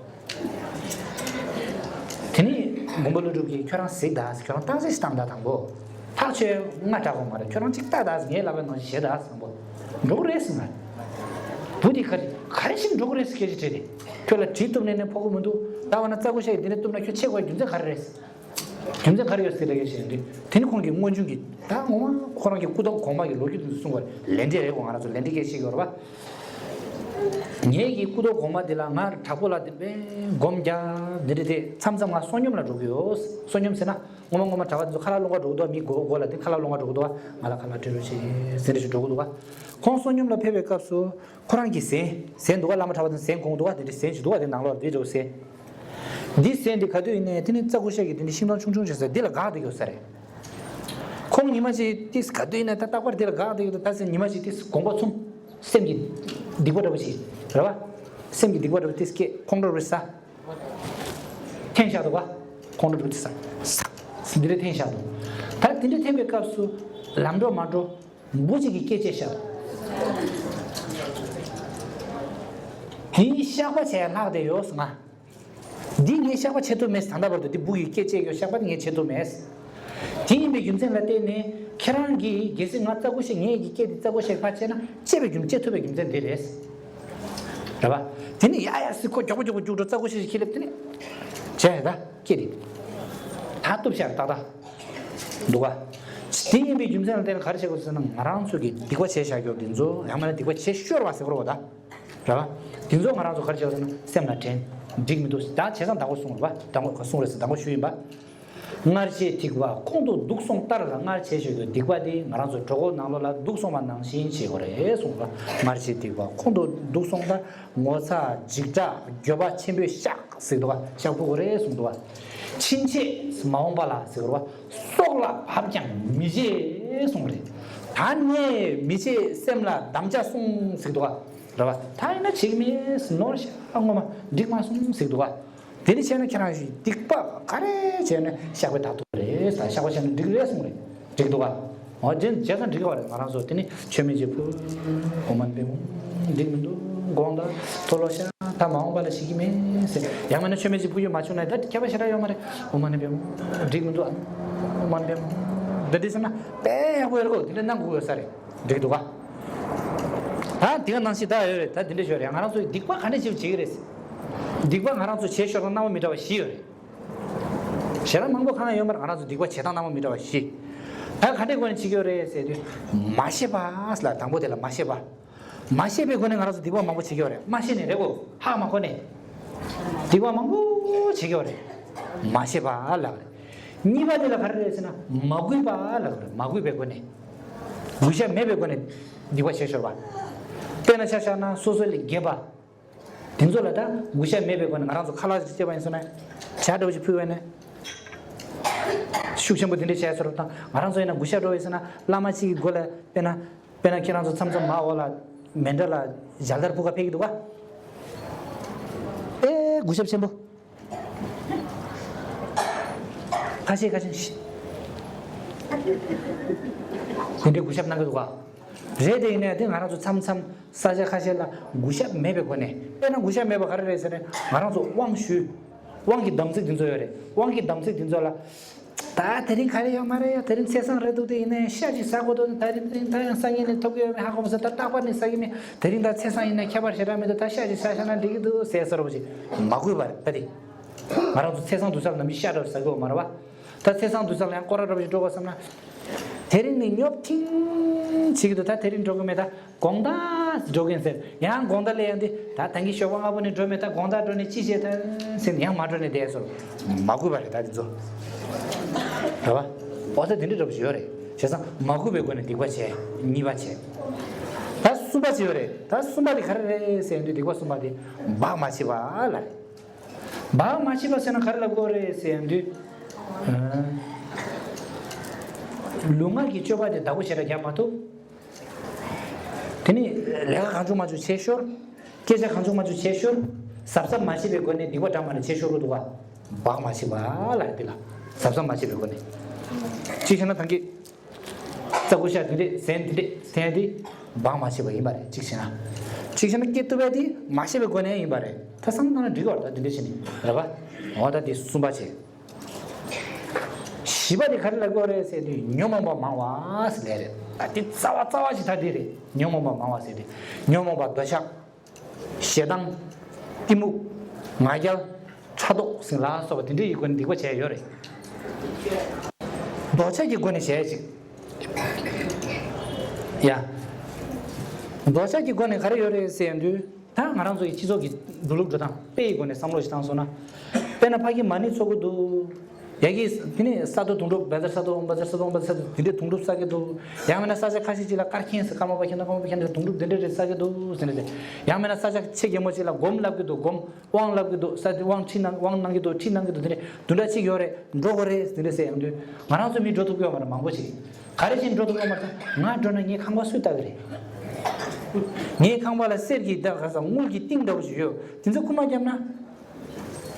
དེ་ནས་མགོན་པོ་ཀླུ་སྒྲུབ་ཀྱིས་ཁྱོད་རང་གཟིགས་ད་ཟེར་ཁྱོད་རང་བརྟག་དཔྱད་ཞིག་བཏང་ད་དང་པོ། ཐག་ ཆོས་ང་དྲག་གོ་མ་རེད། ཁྱོད་རང་གཅིག་ལྟ་ད་ཟེར། ངའི་ལག་པའི་ནང་བཞེས་ད་ཟེར། བཟང་པོ་འགྲོ་གི་རེད་ཟེར་ང་། བུ་དེ་ག་རེ་ག་རེ་བྱས་ནས་འགྲོ་གི་རེད་ཟེར་སྐད་ཆ་དྲིས་ཏེ། ཁྱོད་ལ་གྲི་གཏུབ་ནས་ནི་ཕོག་གི་མི་འདུག་ད་བ་ན་རྩྭ་ཀུ་ཤ་ཡིས་འདི་ནས་གཏུབ་ན་ཁྱོད་ཆད་དགོས་རྒྱུ་མཚན་ག་རེ་རེད་ཟེར། རྒྱུ་མཚན་ག་རེ་ཡོད་ཟེར་ལབ་ཀྱི་བཤད་དུས། དེ་ནི་ཁོང་གིས་སྔོན་བྱུང་གི་ད་ངོ་མ་ཁོ་རང་གི་སྐུ་ཐོག་གོང་མ་གི་ལོ་རྒྱུས་དེ་ཚོ་གསུང་བ་རེད། ལས་འབྲས་རེད་གོ། ང་རང་ཚོ་ལས་འབྲས་སྐད་ཆ་བཤད་ཀྱི་ཡོད་རེད་པ། ངེད་ཀྱི་སྐུ་ཐོག་གོང་མ་དེ་ལ་ང་དྲག་པོ་ལ་དེ་བས་སྒོམ་རྒྱག་འདི་འདྲ་དེ་མཚམས་མཚམས་ང་བསོད་སྙོམས་ལ་འགྲོ་གི་ཡོད། བསོད་སྙོམས་ཟེར་ན་ངོ་མ་ངོ་མ་གྲྭ་པ་དེ་ཚོ་ཁ་ལག་སློང་ག་འགྲོ་གི་འདུག་མི་མགོ་མགོ་ལ་དེ་ཁ་ལག་སློང་ག་འགྲོ་གི་འདུག་ང་ལ་ཁ་ལག་སྤྲད་རོགས་བྱེད་ཟེར་འདྲ་ཞིག་འགྲོ་གི་འདུག་ཁོང་བསོད་སྙོམས་ལ་ཕེབས་པའི་སྐབས་སུ་ཁོ་རང་གི་ཟན་ཟན་འདུག་ག་བླ་མ་གྲྭ་པ་དེ་ཟན་གོན་འདུག་ག་དེ་འདྲ་ཟན་ཞིག་འདུག་ག་དེ་ནང་ལོགས་ལ་དེ་འདྲ་ཟན། འདི་ཟས་འདི་ག་དུས་ཡིན་ནའི་དེ་ནི་རྩྭ་ཀུ་ཤ་གི་དེ་ནི་ཤིང་སྡོང་ཆུང་ཆུང་ཅིག་ཟ། འདི་ལ་དགའ་བསྡད་ཡོད་ས་རེད། ཁོང་ཉི་མ་ཅིག་ཏིས་ག་དུས་ཡིན་ནའི་ད་རྟག་པར་འདི་ལ་དགའ་བསྡད་ཡོད། ད་ཟེར་ཉི་མ་ཅིག་ཏིས་དགོངས་པ་ཚུམ། སེམས་ཀྱི་སྡིག་པ་འདྲ་པོ་ཅིག་རེད་པ། སེམས་ཀྱི་སྡིག་པ་འདྲ་པོ་ཏིས་སྐྱེས། ཁོང་ཁྲོ་རུ་ཟ། འཐེན་བཞག་འདུག་ག་ཁོང་ཁྲོ་རུ་ཏིས་ཟ། འདི་ལས་འཐེན་བཞག་འདུག་ད་དེ་འདྲ་འཐེན་པའི་སྐབས་སུ་ལམ་འགྲོ་མ་འགྲོ་འབུ་ཅིག་གིས་སྐད་ཅིག་བཤད། དེའི་བཤགས་པ་བྱས་ལྷག་བསྡད་ཡོད་ང་། འདི་ངས་བཤགས་པ་བྱེད་ཐུབ་མེད། ད་ལྟ་བར་དུ་འདི་འབུ་ཡིས་སྐད་བཅད་ཡོད། བཤགས་པ་འདི་ངས་བྱེད་ཐུབ་མེད། དེ་ཡིན་པའི་རྒྱུ་མཚན་ལ་བརྟེན་ནས་ཁྱེད་རང་གིས་གལ་སྲིད་ང་རྩྭ་ཀུ་ཤ་ངའི་གི་སྐད་འདི་རྩྭ་ཀུ་ཤ་ཕར་བཅད་ན་བཅད་པའི་རྒྱུ་བཅད་ཐུབ་པའི་རྒྱུ་མཚན་འདི་རེད། རེད་པ། དེ་ནི་ཡ་ཡ་སི་ཁོ་མགྱོགས་པོ་མགྱོགས་པོ་རྒྱུགས་འགྲོ། རྩྭ་ཀུ་ཤ་ཞིག་ཁྱེར་སླེབས། དེ་ནི་བྱས་ད་སྐད་འདི་ད་གཏུབ་བཞག་ཏག་ཏག་འདུག་ག་དེ་ཡིན་པའི་རྒྱུ་མཚན་ལ་བརྟེན་ནས་ག་རེ་བྱེད་དགོས་ཟེར་ན། ང་རང་ཚོ་གིས་སྡིག་པ་བྱས་བཞག་རྒྱུ་འདི་ཚོ་ཡང་མིན་ན་སྡིག་པ་བྱེད་ཤོར་བ་ཟེར་དགོས་རེད་པ་ད། རེད་པ། དེ་ཚོ་ང་རང་ཚོ་ག་རེ་བྱེད་དགོས་ཟེར་ན་སེམས་ལ་དྲན། འགྲིག་མི་འདུག་ད་བྱས་ཙང་དང་པོ་གསུངས་རེད་པ། དང་པོ་ག་གསུངས་རེད་ཟེར། དང་པོ་ཞུས་ཡིན་པ། སྔར་བྱས་སྡིག་པ་ཁོང་དུ་སྡུག་སོང་ལྟར། སྔར་བྱས་བཞག་རྒྱུ་སྡིག་པ་དེ་ང་རང་ཚོ་གྲོད་ཁོག་ནང་ལོགས་ལ་སྡུག་སོང་བ་ནང་བཞིན་བྱེད་དགོས་རེད་གསུངས་རེད་པ། སྔར་བྱས་སྡིག་པ་ཁོང་དུ་སྡུག་སོང་ལྟར། ངོ་ཚ་འཇིགས་སྐྲག་འགྱོད་པ་ཆེན་པོས་བཤགས་ཟེར་འདུག་ག་བཤགས་ཕོད་དགོས་རེད་གསུངས་འདུག་ག་ཕྱིན་ཆད་མ་འོངས་པ་ལ་ཟེར་བ། སྲོག་ལ་བབ་ཀྱང་མི་བྱེད་གསུངས་རེད། ད་ནས་མི་བྱེད་སེམས་ལ་དམ་བཅའ་སྲུངས་ཟེར་འདུག་ག་རེད་པ། ད་ཡིན་ན་བྱེད་ཀྱི་མེད། ནོར་ཤག་སྔོན་མ་འགྲིག་མ་སོང་ཟེར་འདུག་ག་དེ་ནི་བྱས་ན་ཁྱེད་རང་ཞིག་སྡིག་པ་ག་རེ་བྱས་ན་བཤགས་པས་དག་ཐུབ་རེད། ད་བཤགས་པ་བྱས་ན་འགྲིག་རེད་གསུངས་རེད། འགྲིག་འདུག་ག་འོ་དེ་བྱས་ཙང་འགྲིག་གི་རེད། ང་རང་ཚོ་དེ་ནི་མཆོད་མེ་ཅིག་ཕུལ། ཨོཾ་མ་ཎི་པདྨེ་ཧཱུྃ། འགྲིག་མི་འདུག་དགོངས་དག་མཐོལ་ལོ་བཤགས། ད་མ་འོངས་པ་ལ་བྱེད་ཀྱི་མེད་ཟེར། ཡང་མིན་ན་མཆོད་མེ་ཅིག་ཕུལ་རྒྱུ་མ་བྱུང་ན་ད་ཁྱད་པར་ཞེ་དྲག་ཡོད་མ་རེད། ཨོཾ་མ་ཎི་པདྨེ་ཧཱུྃ། འགྲིག་མི་འདུག་ཨོཾ་མ་ཎི་པདྨེ་ཧཱུྃ། འདི་འདྲ་ཟེར་ན་དཔེ་ཡག་པོ་ཡོད་རེད་གོ་དེ་འདྲ་གནང་དགོས་ཡོད་ས་རེད། འགྲིག་འདུག་ག་ད་དེ་ག་ནང་བཞིན་ད་ཡོད་རེད། ད་དེ་འདྲ་ཡོད་རེད། ང་རང་ཚོ་སྡིག་པ་ག་འདྲ་ཞིག་བྱེད་ཀྱི་རེད། སྡིག་པ་ང་རང་ཚོ་བྱེད་ཤོར་ན་སྣང་བ་མི་འདྲ་བ་བཞི་ཡོད་རེད། ཞེ་དྲག་མང་པོ་གང་ཡང་ཡོད་མ་རེད། ང་རང་ཚོ་སྡིག་པ་བྱེད་སྟངས་སྣང་བ་མི་འདྲ་བ་བཞི། ད་ག་འདྲའི་སྒོ་ནས་བྱེད་ཀྱི་ཡོད་རེད་ཟེར་དུས། མ་ཤེས་པ་ལ་དང་པོ་དེ་ལ་མ་ཤེས་པ། མ་ཤེས་པའི་སྒོ་ནས་ང་རང་ཚོ་སྡིག་པ་མང་པོ་བྱེད་ཀྱི་ཡོད་རེད། མ་ཤེས་ནས་རེད་གོ་ཧ་མ་གོ་ནས། སྡིག་པ་མང་པོ་བྱེད་ཀྱི་ཡོད་རེད། མ་ཤེས་པ་ལབ་རེད། གཉིས་པ་དེ་ལ་ག་རེ་རེད་ཟེར་ན་མ་གུས་པ་ལབ་རེད། མ་གུས་པའི་སྒོ་ནས། གུས་ཞབས་མེད་པའི་སྒོ་ནས་སྡིག་པ་བྱས་ཤོར་བ། དཔེར་ན་ཆ་བཞག་ན་སོ་སོ་ལས་རྒས་པ། དེ་ཚོ་ལ་ད་གུས་ཞབས་མེད་པའི་སྒོ་ནས་ང་རང་ཚོ་ཁ་ལག་ཅིག་བཅད་པ་ཡིན་སོང་ན། ཇ་འདྲ་བོ་ཅིག་ཕུལ་བས་ན། ཤུགས་ཆེན་པོ་དེ་འདྲ་བྱས་ཚོར་དང་། ང་རང་ཚོ་ཡིན་ན་གུས་ཞབས་འགྲོ་བས་ཟེར་ན་བླ་མ་གཅིག་གི་མགོ་ལ་དཔེར་ན། དཔེར་ན་ཁྱེད་རང་ཚོ་མཚམས་མཚམས་མ་འོག་ལ་མེ་འདྲ་ལ་ཞལ་ཏར་ཕུལ་ག་ཕེབས་ཀྱི་འདུག་ག་ཨེ་གུས་ཞབས་ཆེན་པོ། ཁ་ཤས་ཁ་ཤས་ཤི། དེ་འདྲའི་གུས་ཞབས་གནང་གི་འདུག་ག་རེད། དེ་ཡིན་ནའི་དེ་ང་རང་ཚོ་མཚམས་མཚམས་ས་ཆ་ཁ་ཤས་ལ་གུས་ཞབས་མེད་པའི་སྒོ་ནས། དཔེར་ན་གུས་ཞབས་མེད་པ་ག་རེ་རེད་ཟེར་ན། ང་རང་ཚོ་དབང་ཞུས། དབང་གི་དམ་ཚིག་དེ་ཚོ་ཡོད་རེད། དབང་གི་དམ་ཚིག་དེ་ཚོ་ལ། ད་དེ་རིང་ག་རེ་ཡོད་མ་རེད་ཡ། དེ་རིང་ཚེས་བཟང་རེད་འདུག་དེ་ཡིན་ནའི་ཤ་ཅིག་ཟ་དགོས་འདུག་ད་རིང་དེ་རིང་ད་ཡང་སང་ཉིན་ནས་ཐོབ་ཀྱི་ཡོད་མེད་ཧ་གོ་མ་སོང་། ད་རྟག་པར་ནས་ཟ་གི་མེད། དེ་རིང་ད་ཚེས་བཟང་ཡིན་ན་ཁྱད་པར་ཞེ་དྲག་མི་འདུག་ད་ཤ་ཅིག་ཟ་ཤ་ན་འགྲིག་གི་འདུག་ཟེར་བཟོ་འདྲ་པོ་ཅིག་མ་གུས་པ་རེད། ད་དེ་ང་རང་ཚོ་ཚེས་བཟང་དུས་སང་ནམ་རྒྱུན་ཤ་འདྲ་པོ་ཟ་གི་ཡོད་མ་རེད་པ། ད་ཚེས་བཟང་དུས་སང་ལ་ཡང་སྐོར་ར་འདྲ་པོ་ཞིག་འགྲོ་དགོས་བསམ་ན། དེ་རིང་ནི་ཉོབ་ཐིང་བྱེད་ཀྱི་འདུག་ད་དེ་རིང་འགྲོ་གི་མེད། ད་དགོང་དག་འགྲོ་གི་ཡིན་ཟེར། ཡང་དགོང་དག་སླེབས་ཡོང་དུས་ད་ད་གིན་ཞོགས་པ་སྔ་པོ་ནས་འགྲོ་མེད། ད་དགོང་དག་འགྲོ་ནས་ཅི་བྱེད་ད་ཟེར་ནས་ཡང་མ་འགྲོ་ནས་བསྡད་སོང་། མ་གུས་པ་རེད་ད་དེ་ཚོ། རེད་པ། འོ་ད་དེ་འདྲ་འདྲ་པོ་ཞིག་ཡོད་རེད། བྱས་ཙང་མ་གུས་པའི་སྒོ་ནས་སྡིག་པ་བྱས། གཉིས་པ་བྱས། ད་གསུམ་པ་ཅིག་ཡོད་རེད། ད་གསུམ་པ་དེ་ག་རེ་རེད་ཟེར་ཡོང་དུས། སྡིག་པ་གསུམ་པ་དེ་བག་མ་བྱས་པ་ལ་རེད། བག་མ་བྱས་པ་ཟེར་ན་ག་རེ་ལབ་དགོས་རེད་ཟེར་ཡོང་དུས། ཨ། ལུས་ངག་གི་སྤྱོད་པ་དེ་བདག་པོ་ཞེ་དྲག་རྒྱག་མ་ཐུབ། དེ་ནི་ལས་ཀ་གང་བྱུང་མང་བྱུང་བྱས་ཤོར། སྐད་ཆ་གང་བྱུང་མང་བྱུང་བྱས་ཤོར། གཟབ་གཟབ་མ་བྱས་པའི་སྒོ་ནས་སྡིག་པ་འདྲ་མི་འདྲ་བྱས་ཤོར་གྱི་འདུག་ག་བག་མ་བྱས་པ་ལ་རེད། དེ་ལ་གཟབ་གཟབ་མ་བྱས་པའི་སྒོ་ནས། གཅིག་བྱས་ན་ད་གིན་རྩྭ་ཀུ་ཤ་དེ་འདྲས་ཟན་དེ་འདྲས་ཟན་དེ་བག་མ་བྱས་པ་ཡིན་པ་རེད། གཅིག་བྱས་ན། གཅིག་བྱས་ན་སྐད་བཏུབ་པ་དེ་མ་བྱས་པའི་སྒོ་ནས་ཡིན་པ་རེད། ད་བསམ་བློ་བཏང་ན་འགྲིག་གི་རེད། ད་དེ་འདྲས་བྱས་ནས་རེད་པ། འོ་ད་དེ་གསུམ་པ་བྱས། བཞི་པ་དེ་ག་རེ་ལབ་དགོས་རེད་ཟེར་དུས་ཉོན་མོངས་པ་མང་བ་ཟེར་ལབ་རེད། ད་དེ་རྩ་བ་རྩ་བ་ཞིག་ད་དེ་རེད། ཉོན་མོངས་པ་མང་བ་ཟེར་དུས་ཉོན་མོངས་པ་འདོད་ཆགས། ཞེ་སྡང་། གཏི་མུག་ང་རྒྱལ། ཕྲག་དོག་ཟེར་ལ་སོགས་པ་དེ་འདྲའི་ཡི་སྒོ་ནས་སྡིག་པ་བྱས་ཡོད་རེད། འདོད་ཆགས་ཀྱི་སྒོ་ནས་བྱས་ཅིག་ཡ། འདོད་ཆགས་ཀྱི་སྒོ་ནས་ག་རེ་ཡོད་རེད་ཟེར་དུས། ད་ང་རང་ཚོ་ཡི་སྤྱི་ཚོགས་ཀྱི་འགྲོ་ལུགས་འགྲོ་སྟངས་དཔེ་ཡི་སྒོ་ནས་བསམ་བློ་ཞིག་བཏང་སོང་ན། དཔེར་ན་ཕ་གི་མ་ཎི་འཚོགས་ཀྱི་འདུག་ཡ་གི་དེ་ནས་ས་རྡོ་དུང་སྒྲུབ་བཛྲ་ས་རྡོ་ཨོཾ་བཛྲ་ས་རྡོ་ཨོཾ་བཛྲ་ས་རྡོ་དེ་འདྲའི་དུང་སྒྲུབ་བསགས་ཀྱི་འདུག་ཡང་མིན་ན་ས་ཆ་ཁ་ཤས་ཅིག་ལ་སྐར་མཁན་ཟེར་ཀརྨ་པ་མཁྱེན་ན་ཀརྨ་པ་མཁྱེན་ན་དུང་སྒྲུབ་དེ་འདྲ་རེ་བསགས་ཀྱི་འདུག་ཟེར་ནས་ཟེར། ཡང་མིན་ན་ས་ཆ་ཆེ་གེ་མོ་ཅིག་ལ་སྒོམ་བསླབ་ཀྱི་འདུག་སྒོམ་དབང་བསླབ་ཀྱི་འདུག་ས་དེ་དབང་ཁྲིད་གནང་དབང་གནང་གི་འདུག་ཁྲིད་གནང་གི་འདུག་དེ་འདྲ་དུང་སྒྲུབ་ཅིག་ཡོད་རེད། འགྲོ་དགོས་རེད་དེ་འདྲ་ཟེར་ཡོང་དུས་ང་རང་ཚོ་མི་འགྲོ་ཐུབ་ཀྱི་ཡོད་མ་རེད། མང་པོ་ཅིག་ག་རེ་བྱས་འགྲོ་ཐུབ་ཀྱི་ཡོད་མ་རེད། ང་འགྲོ་ན་ངའི་ཁང་པ་སུས་ལྟ་གི་རེད། ངའི་ཁང་པ་ལ་གསེར་གྱི་ད་ག་ས་དངུལ་གྱི་གཏིང་འདྲ་བོ་ཞིག་ཡོད། དེ་ཚོ་རྐུ་མ་བརྒྱབ་ན།